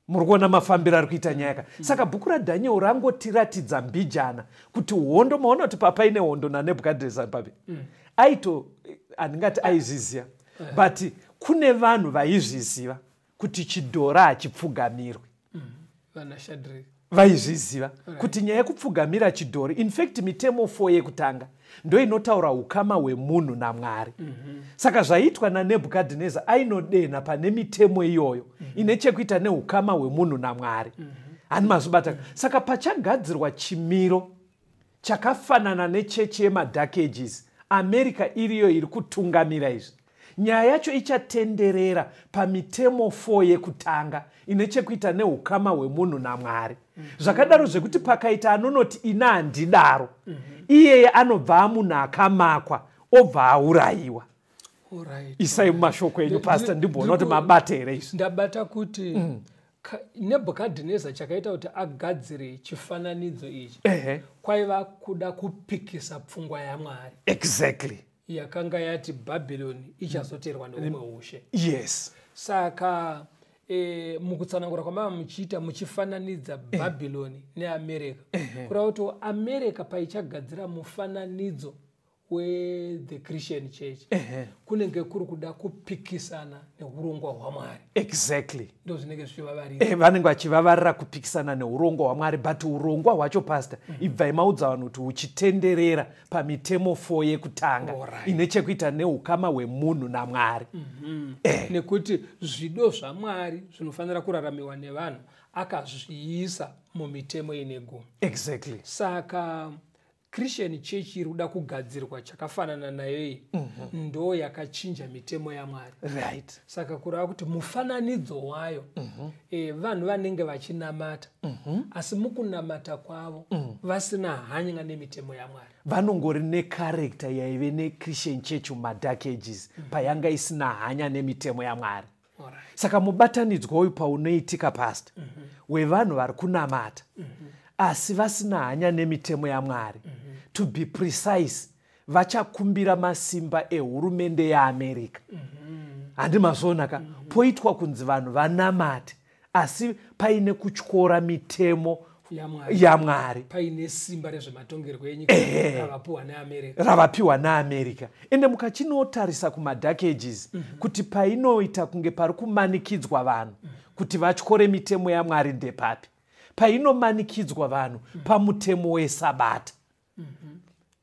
Muri kuona mafambiro ari kuita nyaya ka? Saka bhuku raDhaniel rangotiratidza mbijana kuti hondo, maona kuti papaine hondo naNebhukadhinezari papi, aito handingati aizviziva, but Kune vanhu vaizviziva kuti chidhora hachipfugamirwi. Vana Shadrach. Vaizviziva kuti nyaya yekupfugamira chidhori, in fact mitemo 4 yekutanga ndo inotaura ukama hwemunhu naMwari. Saka zvaiitwa naNebhukadhineza, ainodenha pane mitemo iyoyo ine chekuita neukama hwemunhu naMwari. Hani mazvibata? Saka pachagadzirwa chimiro chakafanana nechechi yemaDark Ages, America iriyo iri kutungamira izvi, nyaya yacho ichatenderera pamitemo 4 yekutanga ine chekuita neukama hwemunhu naMwari. Zvakadaro zvekuti pakaita anonoti ina handidaro, iyeye anobva amunhu akamakwa, obva aurayiwa. Isai mumashoko enyu, Pastor, ndimboona kuti mabata here izvi. Ndabata kuti Nebhukadhineza chakaita kuti agadzire chifananidzo ichi kwaiva kuda kupikisa pfungwa yaMwari. Yakanga yati Bhabhironi ichazoterwa neumwe ushe. Saka mukutsanangura kwamava muchiita, muchifananidza Bhabhironi neAmerica, kureva kuti America paichagadzira mufananidzo weThe Christian Church, kunenge kuri kuda kupikisana neurongwa hwaMwari. Ndo zvinenge zvichivavarira. Vanenge vachivavarira kupikisana neurongwa hwaMwari, but urongwa hwacho, Pastor, ibvai maudza vanhu kuti huchitenderera pamitemo 4 yekutanga ine chekuita neukama hwemunhu naMwari. Nekuti zvido zvaMwari zvinofanira kuraramiwa nevanhu akazviisa mumitemo ine gumi. Saka Christian Church iri kuda kugadzirwa chakafanana nayo iyi ndo yakachinja mitemo yaMwari. Saka kureva kuti mufananidzo wayo, vanhu vanenge vachinamata, asi mukunamata kwavo vasina hanya nemitemo yaMwari. Vanongori necharacter yaive neChristian Church mumaDark Ages, payanga isina hanya nemitemo yaMwari. Saka mubatanidzwa uyu paunoitika, Pastor, wevanhu vari kunamata asi vasina hanya nemitemo yaMwari, to be precise, vachakumbira masimba ehurumende yeAmerica. Handi mazviona ka? Poitwa kunzi vanhu vanamate asi paine kutyora mitemo yaMwari. yaMwari. Paine simba rezvematongerwo enyika ravapiwa neAmerica. Ravapiwa neAmerica. Ende mukachinotarisa kumaDark Ages, kuti painoita kunge pari kumanikidzwa vanhu kuti vatyore mitemo yaMwari ndepapi? Painomanikidzwa vanhu pamutemo wesabata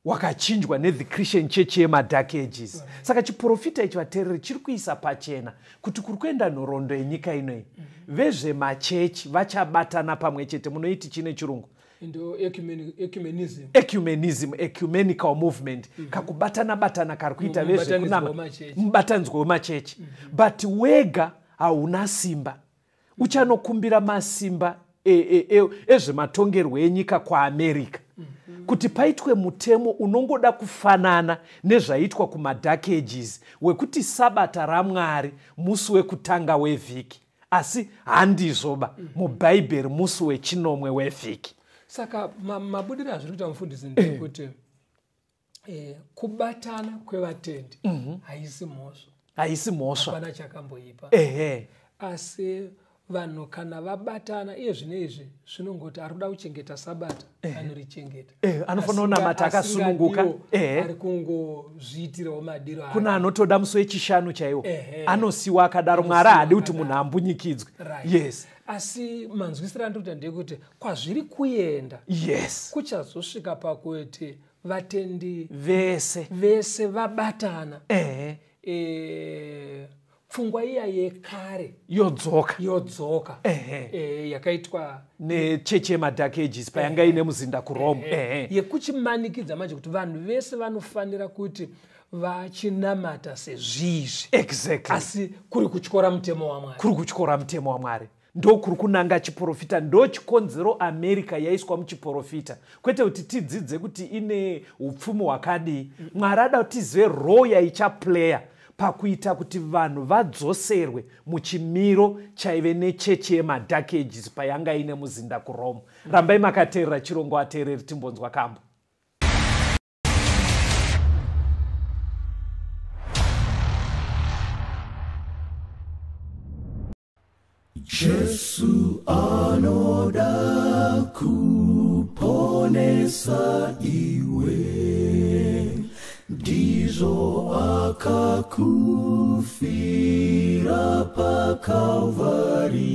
wakachinjwa neThe Christian Church yemaDark Ages. Saka chiprofita ichi, vateereri, chiri kuisa pachena kuti kuri kuenda nhoroondo yenyika inoyi, vezvemachechi vachabatana pamwe chete. Munoiti chine chirungu? Ndo ecumenism. Ecumenism, ecumenical movement, kakubatana batana kari kuita Mubatanidzwa vezvekunama. wemachechi. Mubatanidzwa wemachechi, but wega hauna simba. Uchanokumbira masimba ezvematongerwo enyika kuAmerica kuti paitwe mutemo unongoda kufanana nezvaitwa kumaDark Ages, wekuti sabata raMwari musi wekutanga wevhiki, asi handizvoba mubhaibheri, musi wechinomwe wevhiki. Saka mabudiro azviri kuita, mufundisi, ndekuti kubatana kwevatendi haisi mhosva. Haisi mhosva. Hapana chakamboipa. Asi vanhu kana vabatana iye zvino izvi, zvinongoti ari kuda kuchengeta sabata anorichengeta. Anofanira kunamata akasununguka. Asingadiwo ari kungozviitirawo madiro ake. Kuna anotoda musi wechishanu chaiwo, anosiwa akadaro. Anosiwa Mwari haadi kuti akadaro. munhu ambunyikidzwe. Asi manzwisiro andiri kuita ndeyekuti kwazviri kuenda kuchazosvika pakuti vatendi vese vese vabatana. Pfungwa iya yekare yodzoka. Yodzoka. Yakaitwa nechechi yemaDark Ages payanga ine muzinda kuRome. Yekuchimanikidza manje kuti vanhu vese vanofanira kuti vachinamata sezvizvi, asi kuri kutyora mutemo waMwari. Kuri kutyora mutemo waMwari, ndo kuri kunanga chiprofita. Ndo chikonzero America yaiswa muchiprofita, kwete kuti tidzidze kuti ine upfumi hwakadii. Mwari ada kuti tizive role yaichaplaya pakuita kuti vanhu vadzoserwe muchimiro chaive nechechi yemaDark Ages payanga ine muzinda kuRome. Rambai makateerera chirongo, ateereri, timbonzwa kambo. Jesu anoda kuponesa iwe. Ndizvo akakufira paKalvari,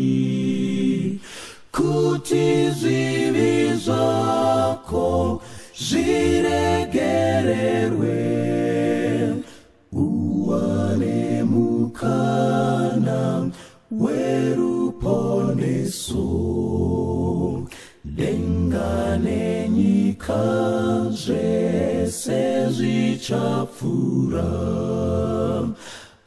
kuti zvivi zvako zviregererwe, uwane mukana weruponeso. Denga nenyika zvese zvichapfuura,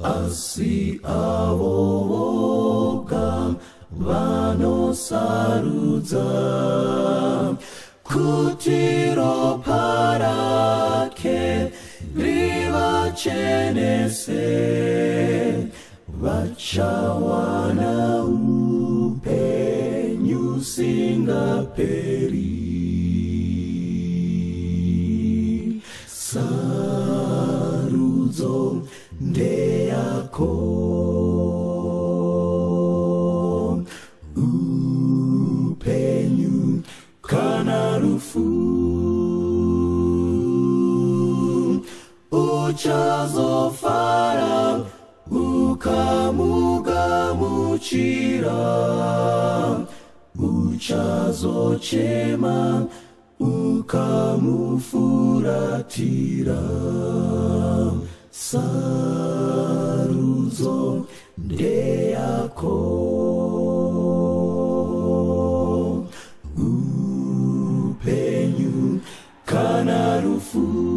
asi avo voga vanosarudza kuti ropa rake rivachenese, vachawana upenyu usingaperi. Sarudzo ndeyako, upenyu kana rufu. Uchazofara ukamugamuchira, uchazochema ukamufuratira. Sarudzo ndeyako, upenyu kana rufu.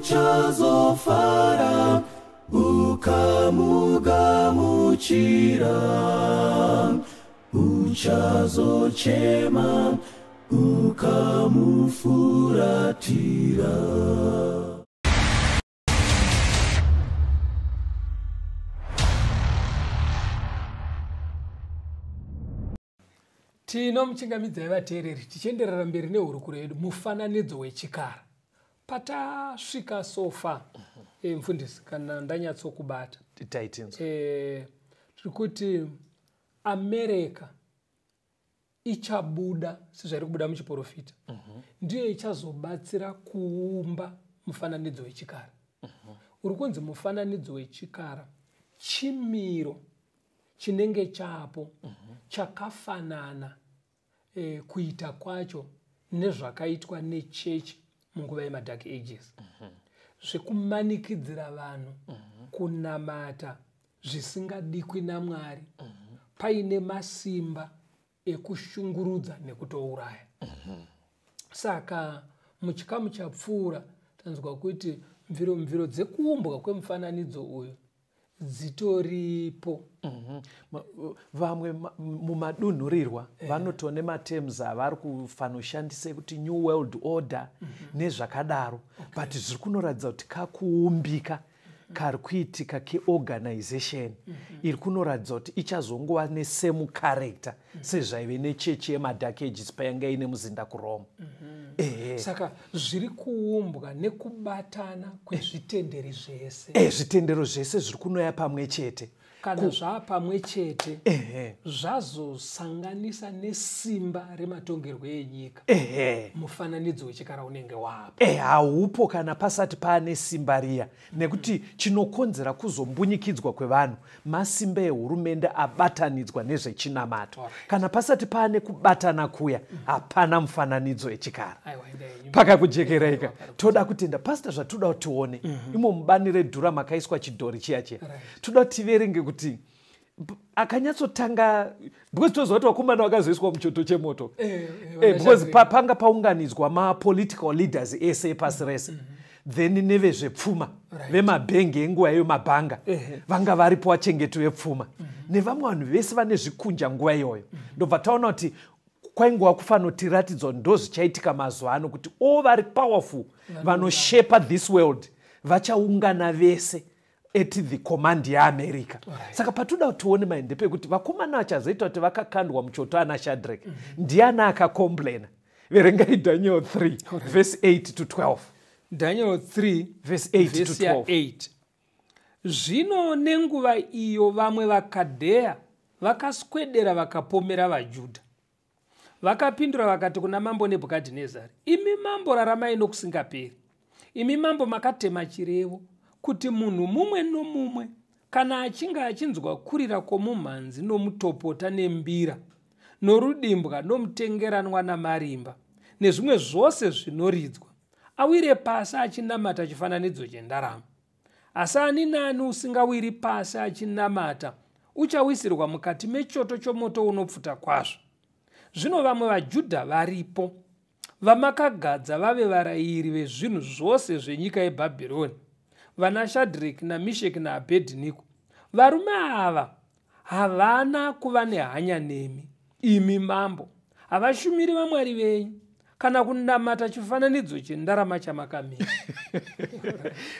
Uchazofara ukamugamuchira, uchazochema ukamufuratira. Tino muchingamidzai vateereri, tichienderera mberi nehurukuro yedu mufananidzo wechikara. Patasvika sofa, mufundisi, kana ndanyatsokubata tiri kuti America ichabuda sezvairi kubuda muchiprofita, ndiyo ichazobatsira kuumba mufananidzo wechikara. Uri kunzi mufananidzo wechikara chimiro chinenge chapo chakafanana kuita kwacho nezvakaitwa nechechi munguva yemadark ages, zvekumanikidzira vanhu kunamata zvisingadikwi naMwari, paine masimba ekushungurudza nekutouraya. Saka muchikamu chapfuura tanzwa kuti mviro dzekuumbwa kwemufananidzo uyu dzitoripo. Vamwe mumadunhurirwa vanotone matems avari kufanoshandisa kuti New World Order nezvakadaro, but zviri kunoratidza kuti kakuumbika kari kuitika keorganization iri kunoratidza kuti ichazongova nesame character sezvaive nechechi yemadark ages payanga ine muzinda kuRoma. Saka zviri kuumbwa nekubatana kwezvitenderi zvese. Zvitendero zvese zviri kunoya pamwe chete. Kana zvapamwe chete zvazosanganisa nesimba rematongerwo enyika, mufananidzo wechikara unenge wapo. Haupo kana pasati paane simba riya, nekuti chinokonzera kuzombunyikidzwa kwevanhu masimba ehurumende abatanidzwa nezvechinamato. Kana pasati paane kubatana kuya, hapana mufananidzo wechikara. Pakakujekereka. Toda kutenda pastor zvatoda kuti tione. Imo mubani redhura makaiswa chidhori chiya chiya. Toda kuti tiverenge kuti akanyatsotanga, because toziva kuti vakomana vakazoiswa muchoto chemoto, because panga paunganidzwa mapolitical leaders ese epasi rese, then nevezvepfuma vemabhengi enguva iyo mabhanga vanga varipo vachengeti vepfuma, nevamwe vanhu vese vane zvikunja nguva iyoyo. Ndobva taona kuti kwaingova kufanotiratidzwa ndo zvichaitika mazuva ano, kuti all vari powerful vanoshepa this world vachaungana vese at the command yeAmerica. Saka patoda kuti tione maende pekuti vakomana vachazoita kuti vakakandwa muchoto ana Shadrach, ndiana akacomplaina. Verengai Daniel 3 verse 8 to 12. Daniel 3 verse 8 to 12. 8. Zvino nenguva iyo vamwe vaKadheya vakaswedera vakapomera vaJudha. Vakapindura vakati kuna Mambo Nebhukadhinezari, "Imi mambo, raramai nokusingaperi. Imi mambo, makatema chirevo kuti munhu mumwe nomumwe kana achinge achinzwa kurira kwomumhanzi nomutopota nembira norudimbwa nomutengeranwa namarimba nezvimwe zvose zvinoridzwa, awire pasi achinamata chifananidzo chendarama. Asi ani naani usingawiri pasi achinamata uchawisirwa mukati mechoto chomoto unopfuta kwazvo. Zvino vamwe vaJudha varipo vamakagadza vave varayiri vezvinhu zvose zvenyika yeBhabhironi, vana Shadreki naMisheki naAbhedhiniko. Varume ava havana kuva nehanya nemi, imi mambo. Havashumiri vamwari venyu kana kunamata chifananidzo chendarama chamakamira."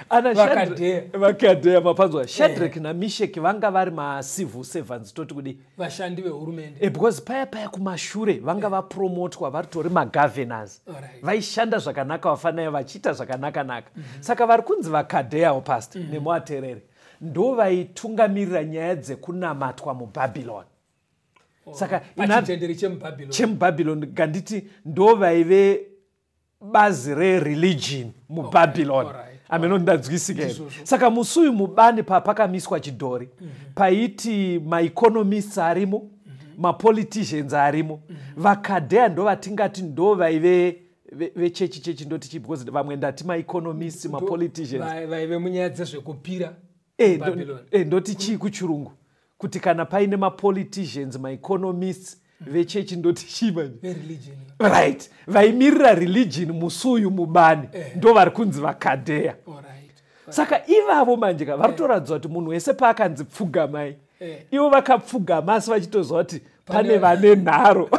Vakadheya. Vakadheya, mapanzwa? Shadrack naMishek vanga vari macivil servants, toti kudi? Vashandi vehurumende. Because paya paya kumashure vanga vapromotwa, varitori magovernors. Vaishanda zvakanaka, vafanaya vachiita zvakanaka-naka. Saka vari kunzi vakadheyawo, pastor, nemuatereri, ndo vaitungamirira nyaya dzekunamatwa muBhabhironi. Saka pachitenderi chemuBhabhironi. Chemubhabhironi, ganditi ndo vaive bazi rereligion muBhabhironi. Ameno ndanzwisika here? Ndizvozvo. Saka musi uyu mubani papakamiswa chidhori, paiti maeconomists arimo, mapoliticians arimo, vakadheya ndo vatingati ndo vaive vechechi chechi, ndoti chii? Because vamwe ndati maeconomists, mapoliticians. Vaive munyaya dzezvekupira muBhabhironi. Ndoti chii kuchirungu kuti kana paine mapoliticians, maeconomists, vechechi, ndoti chii manje? Vereligion. Right, vaimirira religion musi uyu mubani ndo vari kunzi vakadheya. Saka ivavo manje ka vari kutoratidza kuti munhu wese paakanzi pfugamai, ivo vakapfugama, asi vachitoziva kuti pane vane nharo,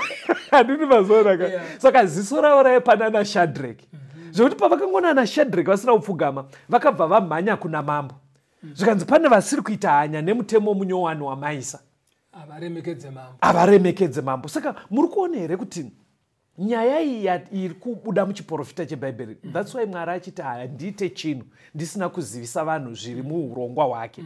handini mazoona ka? Yeah. Saka ziso ravo raive pana naShadrek, zvekuti pavakangoona naShadrek vasina kupfugama, vakabva vamhanya kuna mambo, zvikanzi pane vasiri kuita hanya nemutemo munyowani wamaisa. Havaremekedze mambo. Havaremekedze mambo. Saka muri kuona here kuti nyaya iyi iri kubuda muchiprofita cheBhaibheri? That's why Mwari achiti handiite chinhu ndisina kuzivisa vanhu zviri muurongwa hwake.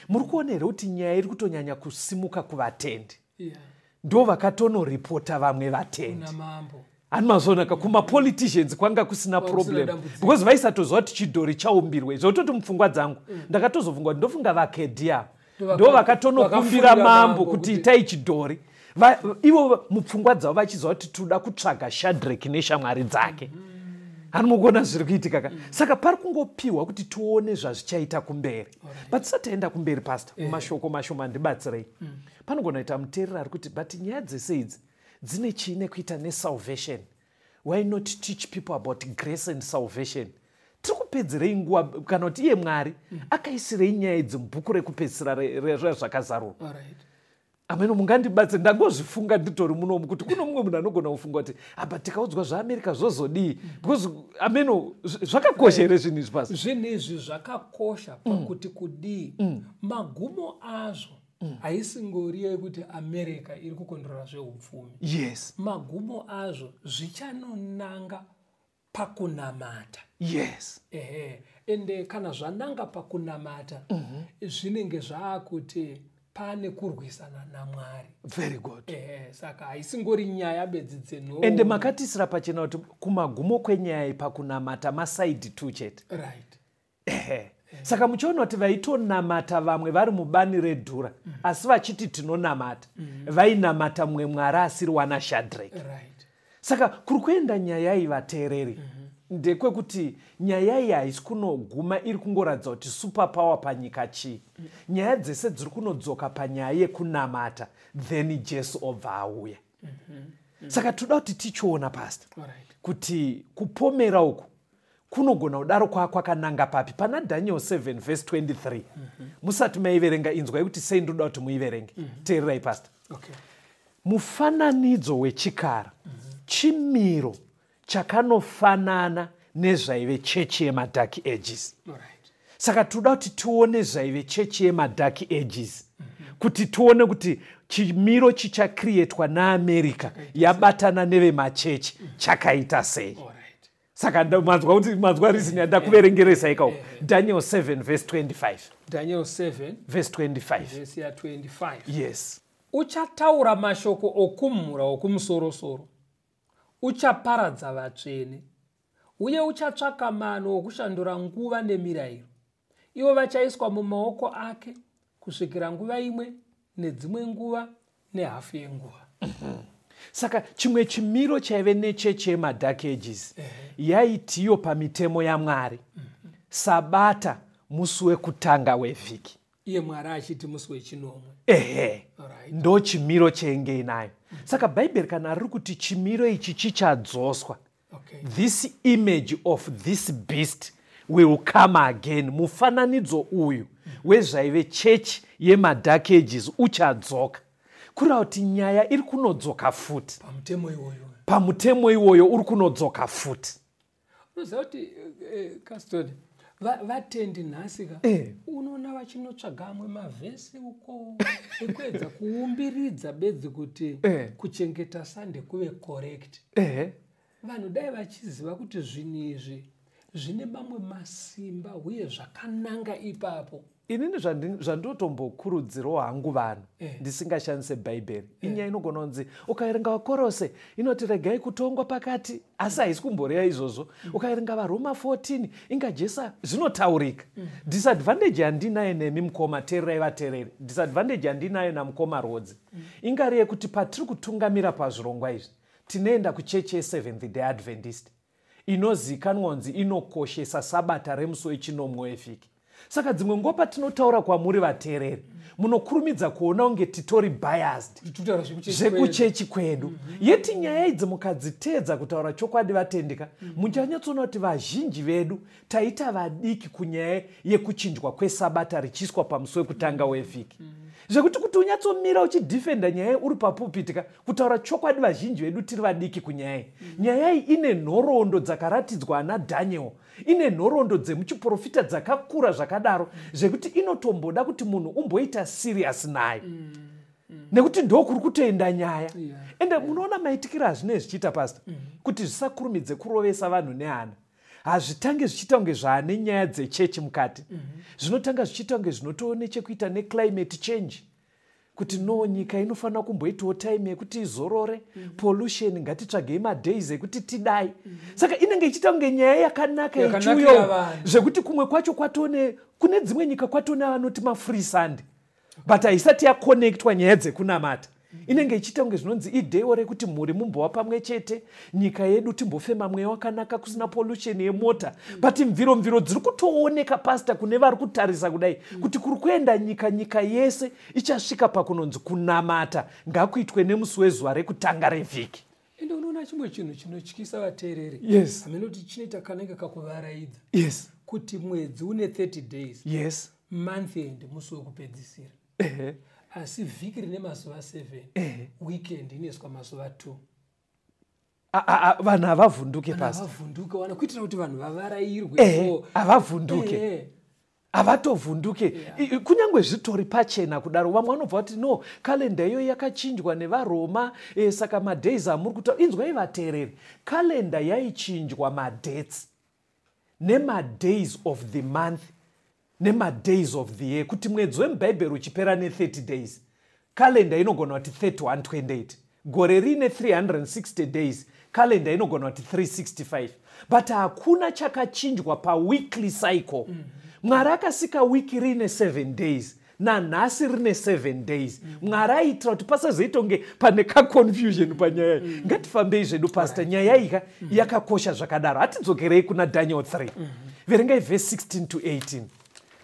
Muri kuona here kuti nyaya iri kutonyanya kusimuka kuvatendi? Yeah. Ndo vakatonoripota vamwe vatendi kuna mambo. Hani mazoonaka, kumapoliticians kwanga kusina Kwanga kusina problem, dambudziko. because vaisatoziva kuti chidhori chaumbirwe. Zvototi mupfungwa dzangu ndakatozofunga kuti ndofunga vakedhia ndo vakatonokumbira Vakafurira mambo mambo kuti itai chidhori. Ivo mupfungwa dzavo vachiziva kuti toda kutsvaga Shadrek neshamwari dzake. Hani mukuona zviri kuitika ka? Saka pari kungopiwa kuti tione zvazvichaita kumberi. But tisati taenda kumberi, pastor, mumashoko mashoma ndibatsirei. Panogona kuita muteereri ari kuti, "But nyaya dzese idzi dzine chii nekuita nesalvation? Why not teach people about grace and salvation? Tiri kupedzerei nguva, kana kuti iye Mwari akaisirei nyaya idzi mubhuku rekupedzisira rezvakazarurwa?" Ameno mungandibatse, ndangozvifunga nditori munomu kuti kuno mumwe munhu anogona kufunga kuti apa tikaudzwa zvaAmerica zvozodii? Because ameno zvakakosha here zvinhu izvi, pasi? Zvinhu izvi zvakakosha pakuti kudii, magumo azvo haisingori yekuti America iri kukondrora zveupfumi. Magumo azvo zvichanonanga pakunamata. Ehe, ende kana zvananga pakunamata, zvinenge zvaakuti pane kurwisana naMwari. Very good. Ehe, saka haisingori nyaya bedzi dzenhoroondo. Ende makatisira pachena kuti kumagumo kwenyaya iyi pakunamata masides two chete. Ehe, saka muchiona kuti vaitonamata vamwe vari mubani redhura, asi vachiti tinonamata, vainamata mumwe mwari asiri wana Shadrek. Saka kuri kuenda nyaya iyi, vateereri, ndekwekuti nyaya iyi haisi kunoguma iri kungoratidza kuti super power panyika chii. Nyaya dzese dziri kunodzoka panyaya yekunamata, then Jesu obva auya. Saka toda kuti tichiona, pastor, kuti kupomera uku kunogona kudaro kwakananga papi pana Daniel 7 verse 23. Musati maiverenga, inzwai kuti sei ndoda kuti muiverenge. Teererai, pastor. Mufananidzo wechikara chimiro chakanofanana nezvaive chechi yemaDark Ages. Saka toda kuti tione zvaive chechi yemaDark Ages, kuti tione kuti chimiro chichacreatwa naAmerica yabatana nevemachechi chakaita sei. Saka manzwa kuti, manzwa reason yandakuverengeresai ikako? Daniel 7 verse 25. Daniel 7 verse 25. Vhesi ya25. Yes. Uchataura mashoko okumhura okumusorosoro. Uchaparadza vatsvene, uye uchatsvaka mano okushandura nguva nemirayiro. Ivo vachaiswa mumaoko ake kusvikira nguva imwe nedzimwe nguva nehafu yenguva. Saka chimwe chimiro chaive nechechi yemadark ages yaitiyo pamitemo yaMwari, Sabata musi wekutanga wevhiki. Iye Mwari achiti musi wechinomwe. Ehe. Ndo chimiro chenge inayo. Saka Bhaibheri kana riri kuti chimiro ichi chichadzoswa, this image of this beast will come again, mufananidzo uyu wezvaive chechi yemadark ages uchadzoka, kureva kuti nyaya iri kunodzoka futi. Pamutemo iwoyo. Pamutemo iwoyo uri kunodzoka futi. Unoziva kuti, Castoni, vatendi nhasi ka, unoona vachinotsvaga amwe mavhesi uko ekuedza kuumbiridza bedzi kuti kuchengeta Sunday kuve correct. Vanhu dai vachiziva kuti zvinhu izvi zvine mamwe masimba uye zvakananga ipapo. Inini zvandotombokurudzirawo hangu vanhu ndisingashandise Bhaibheri, inyaya inogona kunzi ukaverenga Vakorose inoti regai kutongwa pakati, asi haisi kumboreva izvozvo. Ukaverenga vaRoma 14, inga Jesu zvinotaurika. Disadvantage yandinayo nemi mukoma, teererai vateereri, disadvantage yandinayo namukoma Rodzi ingari yekuti patiri kutungamira pazvirongwa izvi, tinoenda kuchechi yeSeventh Day Adventist inozivikanwa kunzi inokoshesa Sabata remusi wechinomwe wevhiki. Saka dzimwe nguva patinotaura kwamuri vateereri, munokurumidza kuona kunge titori biased Tutaura zvekuchechi. Zvekuchechi kwedu. Yeti nyaya idzi mukadziteedza, kutaura chokwadi vatendika, muchanyatsoona kuti vazhinji vedu taita vadiki kunyaya yekuchinjwa kweSabata richiiswa pamusi wekutanga wevhiki, zvekuti kuti unyatsomira uchidhifenda nyaya uri papulpit ka, kutaura chokwadi vazhinji vedu tiri vadiki kunyaya iyi. Nyaya iyi ine nhoroondo dzakaratidzwa ana Daniel, ine nhoroondo dzemuchiprofita dzakakura zvakadaro, zvekuti inotomboda kuti munhu umboita serious nayo, nekuti ndokuri kutoenda nyaya. Ende munoona maitikiro azvinenge zvichiita, pastor, kuti zvisakurumidze kurovesa vanhu nehana, hazvitange zvichiita kunge zvaane nyaya dzechechi mukati. Zvinotanga zvichiita kunge zvinotoo nechekuita neclimate change, kuti no, nyika inofanira kumboitawo time yekuti izorore, pollution, ngatitsvagei madays ekuti tidai. Saka inenge ichiita kunge nyaya yakanaka Yakanakira ichiuyawo, vanhu. Zvekuti kumwe kwacho kwatone, kune dzimwe nyika kwatone vanoti mafree Sunday, but haisati yakonektwa nyaya dzekunamata. Inenge ichiita kunge zvinonzi idaywo rekuti mhuri mumbova pamwe chete, nyika yedu timbofema mweya wakanaka kusina pollution yemota. But mviro mviro dziri kutooneka, pastor, kune vari kutarisa kudai kuti kuri kuenda nyika, nyika yese ichasvika pakunonzi kunamata ngakuitwe nemusi wezuva rekutanga revhiki. Ende unoona chimwe chinhu chinotyisa vateereri, hamene kuti chinoita kanenge kakuvaraidza, kuti mwedzi une 30 days, month end musi wekupedzisira, asi vhiki rine mazuva 7, weekend inoiswa mazuva 2. Vanhu havavhunduke, Vanhu pastor. Havavhunduke wana kuitira kuti vanhu vavarairwe. Havavhunduke. Havatovhunduke. Kunyange zvitori pachena kudaro, vamwe vanobva vati no, kalenda iyoyo yakachinjwa nevaRoma, saka madays amuri kutaura, inzwai vateereri, kalenda yaichinjwa madates nemadays of the month nemadays of the year. Kuti mwedzi wemubhaibheri uchipera ne30 days, kalenda inogona kuti 3128. Gore rine 360 days, kalenda inogona kuti 365, but hakuna chakachinjwa paweekly cycle. Mwari akasika wiki riine 7 days, nanhasi rine 7 days. Mwari aitira kuti pasazoita kunge pane kaconfusion panyaya iyi. Ngatifambei zvedu, pastor. Nyaya iyi ka yakakosha zvakadaro. Hatidzokerei kuna Daniel 3. Verengai vhesi 16 to 18,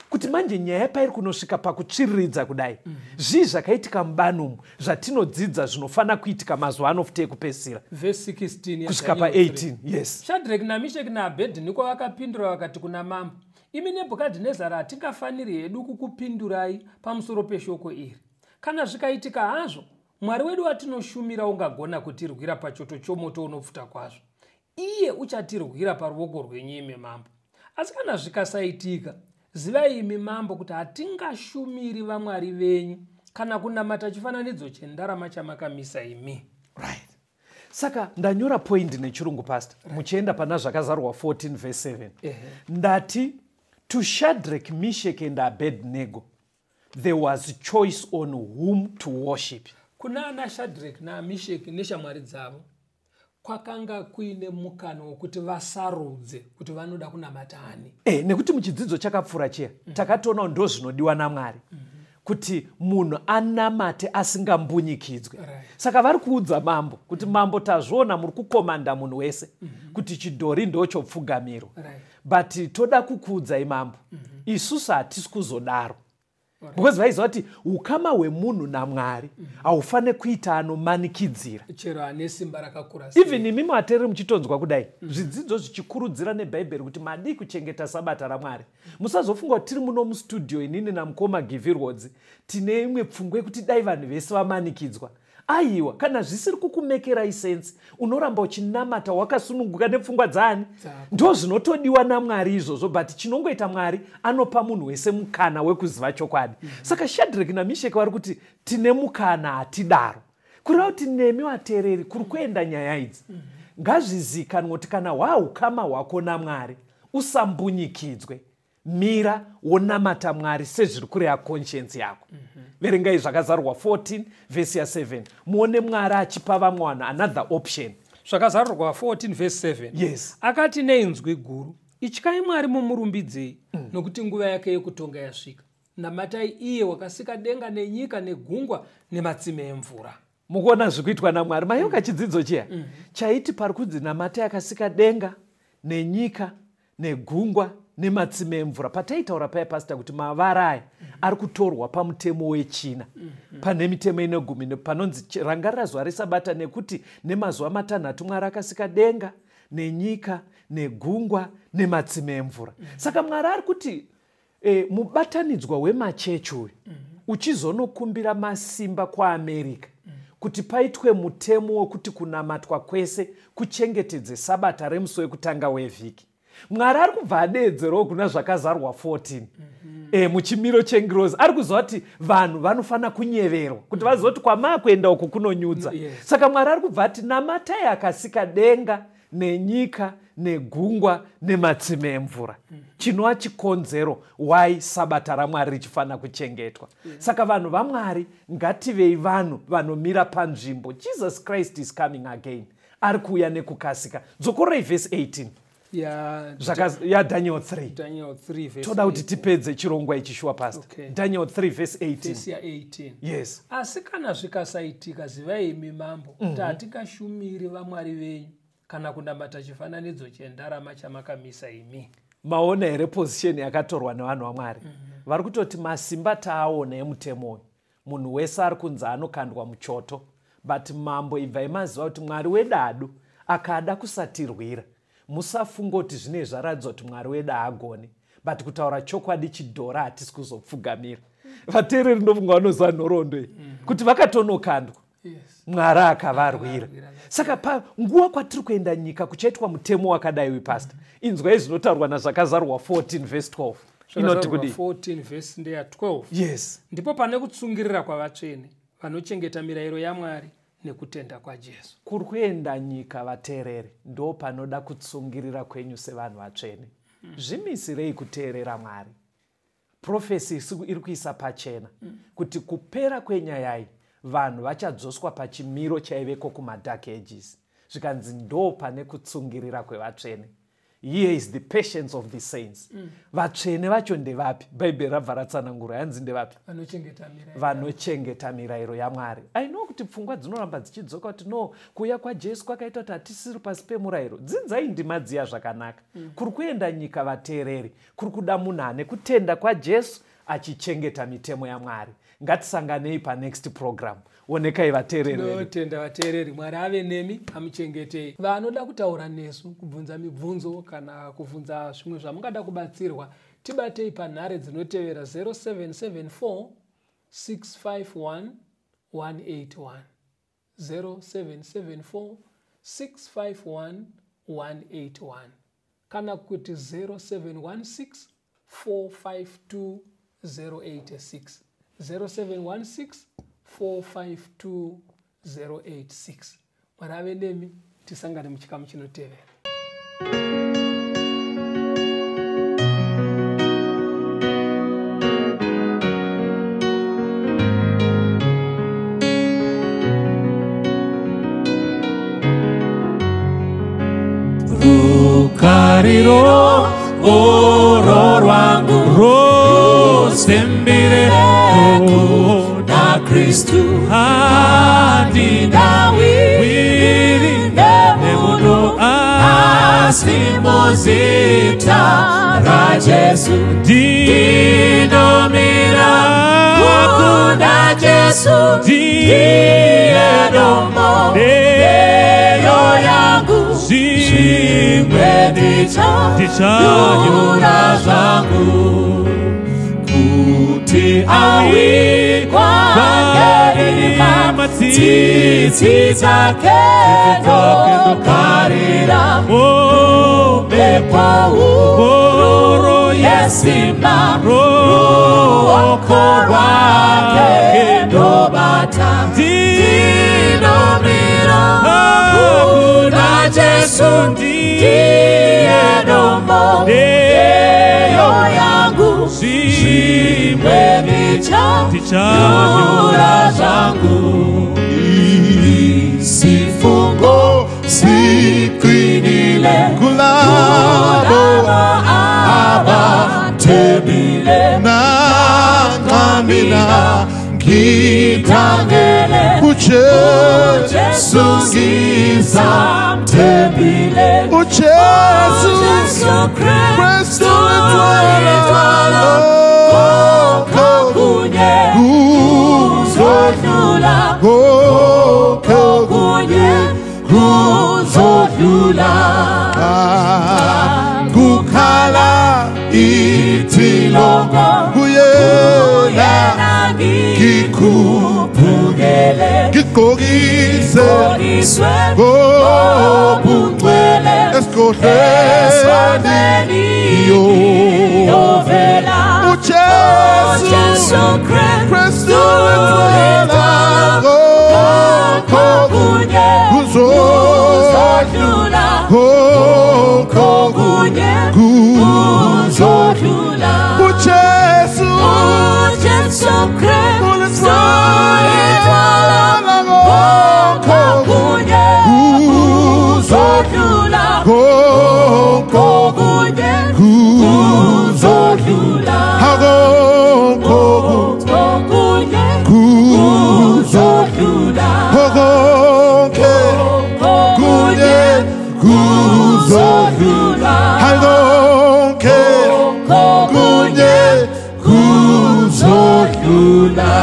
kuti manje nyaya pairi kunosvika pakutsviriridza kudai, zvii zvakaitika mubani umu zvatinodzidza zvinofanira kuitika mazuva ano futi ekupedzisira? Vhesi 16 kusvika yaDaniel 3. Pa18, yes. Shadrach naMisheki naAbhedhiniko vakapindura vakati kuna mambo, "Imi Nebhukadhinezari, hatingafaniri hedu kukupindurai pamusoro peshoko iri. Kana zvikaitika hazvo, Mwari wedu watinoshumira ungagona kutirwira pachoto chomoto unopfuta kwazvo. Iye uchatirwira paruoko rwenyu, imi mambo. Asi kana zvikasaitika, zivai imi mambo kuti hatingashumiri vamwari venyu kana kunamata chifananidzo chendarama chamakamisa imi." Right, saka ndanyora point nechirungu, pastor, muchienda pana Zvakazarwa 14 verse 7. Ndati to Shadrach, Mishek and Abednego there was choice on whom to worship. Kuna ana Shadrach naMisheki neshamwari dzavo. Kwakanga kuine mukana wekuti vasarudze kuti vanoda kunamata ani. Nekuti muchidzidzo chakapfuura chiya takatoonawo ndo zvinodiwa naMwari, kuti munhu anamate asingambunyikidzwe. Saka vari kuudza mambo kuti mambo, tazviona muri kukomanda munhu wese kuti chidhori ndochopfugamirwa, but toda kukuudzai mambo, isusu hatisi kuzodaro. Because vaiziva kuti ukama hwemunhu naMwari haufaniri kuita anomanikidzira. Chero ane simba rakakura sei. Even imi vateereri muchitonzwa kudai zvidzidzo zvichikurudzira neBhaibheri kuti madii kuchengeta sabata raMwari, musazofunga kuti tiri muno mustudio inini namukoma Givirwodzi tine imwe pfungwa yekuti dai vanhu vese vamanikidzwa. Aiwa, kana zvisiri kukumekerai sense, unoramba uchinamata wakasununguka nepfungwa dzaani? Dzako. Ndo zvinotodiwa naMwari izvozvo, but chinongoita Mwari anopa munhu wese mukana wekuziva chokwadi. Saka Shadrach naMisheki vari kuti tine mukana, hatidaro. Kureva kuti nemi vateereri kuri kuenda nyaya idzi, ngazvizikanwe kuti kana hwaukama hwako naMwari usambunyikidzwe, mira wonamata Mwari sezviri kureva conscience yako. Verengai Zvakazarurwa 14 vhesi ya7, muone Mwari achipa vamwe vanhu another option. Zvakazarurwa 14 vhesi 7. Yes. Akati neinzwi guru, "Ityai Mwari mumurumbidzei, nokuti nguva yake yekutonga yasvika. Namatai iye wakasika denga nenyika negungwa nematsime emvura." Mukuona zvikuitwa naMwari? Mayoka chidzidzo chiya chaiti pari kunzi namatai akasika denga nenyika negungwa nematsime emvura. Pataitaura paya, pastor, kuti mavara aya ari kutorwa pamutemo wechina, pane mitemo ine gumi panonzi rangarira zuva resabata, nekuti nemazuva 6 Mwari akasika denga nenyika negungwa nematsime emvura. Saka Mwari ari kuti mubatanidzwa wemachechi uyu uchizonokumbira masimba kuAmerica kuti paitwe mutemo wekuti kunamatwa kwese kuchengetedze sabata remusi wekutanga wevhiki, Mwari ari kubva adeedzerawo kuna Zvakazarwa 14 muchimiro chengirozi. Ari kuziva kuti vanhu vanofanira kunyeverwa kuti vazive kuti kwamaakuenda uku kunonyudza. Saka Mwari ari kubva ati namatai akasika denga nenyika negungwa nematsime emvura, chinova chikonzero why sabata raMwari richifanira kuchengetwa. Saka vanhu vaMwari, ngativei vanhu vanomira panzvimbo. Jesus Christ is coming again, ari kuuya nekukasika. Dzokororei vhesi 18 yaDaniel 3. Daniel 3 verse Toda kuti 18. tipedze chirongwa ichi, shuwa, pastor. Okay. Daniel 3 vhesi 18. Vhesi ya18. Yes. "Asi kana zvikasaitika, zivai imi mambo kuti hatingashumiri vamwari venyu kana kunamata chifananidzo chendarama chamakamisa imi." Maona here position yakatorwa nevanhu vaMwari? Vari kutoti masimba taaona emutemo uyu, munhu wese ari kunzi anokandwa muchoto, but mambo, ibvai maziva kuti Mwari wedadu akada kusatirwira, musafunga kuti zvine zvaratidza kuti Mwari wedu haagoni, but kutaura chokwadi, chidhora hatisi kuzopfugamira. Vateereri, ndofunga vanoziva nhoroondo iyi kuti vakatonokandwa, Mwari akavarwira. Akavarwira. Saka panguva kwatiri kuenda nyika kuchaitwa mutemo wakadai wepastor, inzwai zvinotaurwa naZvakazarwa 14 vhesi 12, inoti Zvakazarurwa kudii? 14 vhesi ndeya 12. Yes. "Ndipo pane kutsungirira kwavatsvene vanochengeta mirayiro yaMwari nekutenda kwaJesu." Kuri kuenda nyika, vateereri, ndo panoda kutsungirira kwenyu sevanhu vatsvene. Zvimisirei kuteerera Mwari. Prophecy iri kuisa pachena kuti kupera kwenyaya iyi vanhu vachadzoswa pachimiro chaiveko kumadark ages. Zvikanzi ndo pane kutsungirira kwevatsvene. Here is the patience of the saints. Vatsvene vacho ndevapi? Bhaibheri rabva ratsanangura, yanzi ndevapi? Vanochengeta mirayiro. Vanochengeta mirayiro yaMwari. I know kuti pfungwa dzinoramba dzichidzoka kuti no, kuuya kwaJesu kwakaita kuti hatisiri pasi pemurayiro. Dzidzai ndima dziya zvakanaka. Kuri kuenda nyika, vateereri, kuri kuda munhu ane kutenda kwaJesu achichengeta mitemo yaMwari. Ngatisanganei panext program. Onekai, vateereri vedu. Tinotenda, vateereri. Mwari ave nemi, amuchengetei. Vanoda kutaura nesu, kubvunza mibvunzo kana kubvunza zvimwe zvamungada kubatsirwa, tibatei panhare dzinotevera: 0774 651 181, 0774 651 181, kana kuti 0716 452 086, 0716 452 086. Mwari ave nemi, tisangane muchikamu chinotevera. Kariro oro rwangu rosembire kuna Kristu handina wiri nemunhu asi muzita raJesu ndinomira kuna Jesu ndiye dombo ndeyo yangu zvimwe ndichanyura zvangu kuti awikwa nerima tsitsi dzake ndokarira mumhepo huru yesimba ruoko rwake ndobata ndinomira kuna Jesu ndiye dombo ndeyo yangu zvimwe ndichanyura zvangu isifungo siqinile kulabo abathembile nangamina ngithangele uJesu ngizamthembile uJesu Jesu Kristu Kristu ithwala konke kunye kuzodlula konke kunye kuzodlula kukhala ithilongo kuyena ngikhuphukele ngigqokise ngigqokiswe ngobungcwele esigodlweni ngiyovela uJesu Jesu Kristu Kristu ithwala konke kunye kuzodlula kuzodlula konke kunye kuzodlula kuzodlula uJesu Jesu Kristu ithwala konke kunye kuzodlula konke kunye kuzodlula konke kunye kuzodlula konke kunye kuzodlula konke kunye kuzodlula.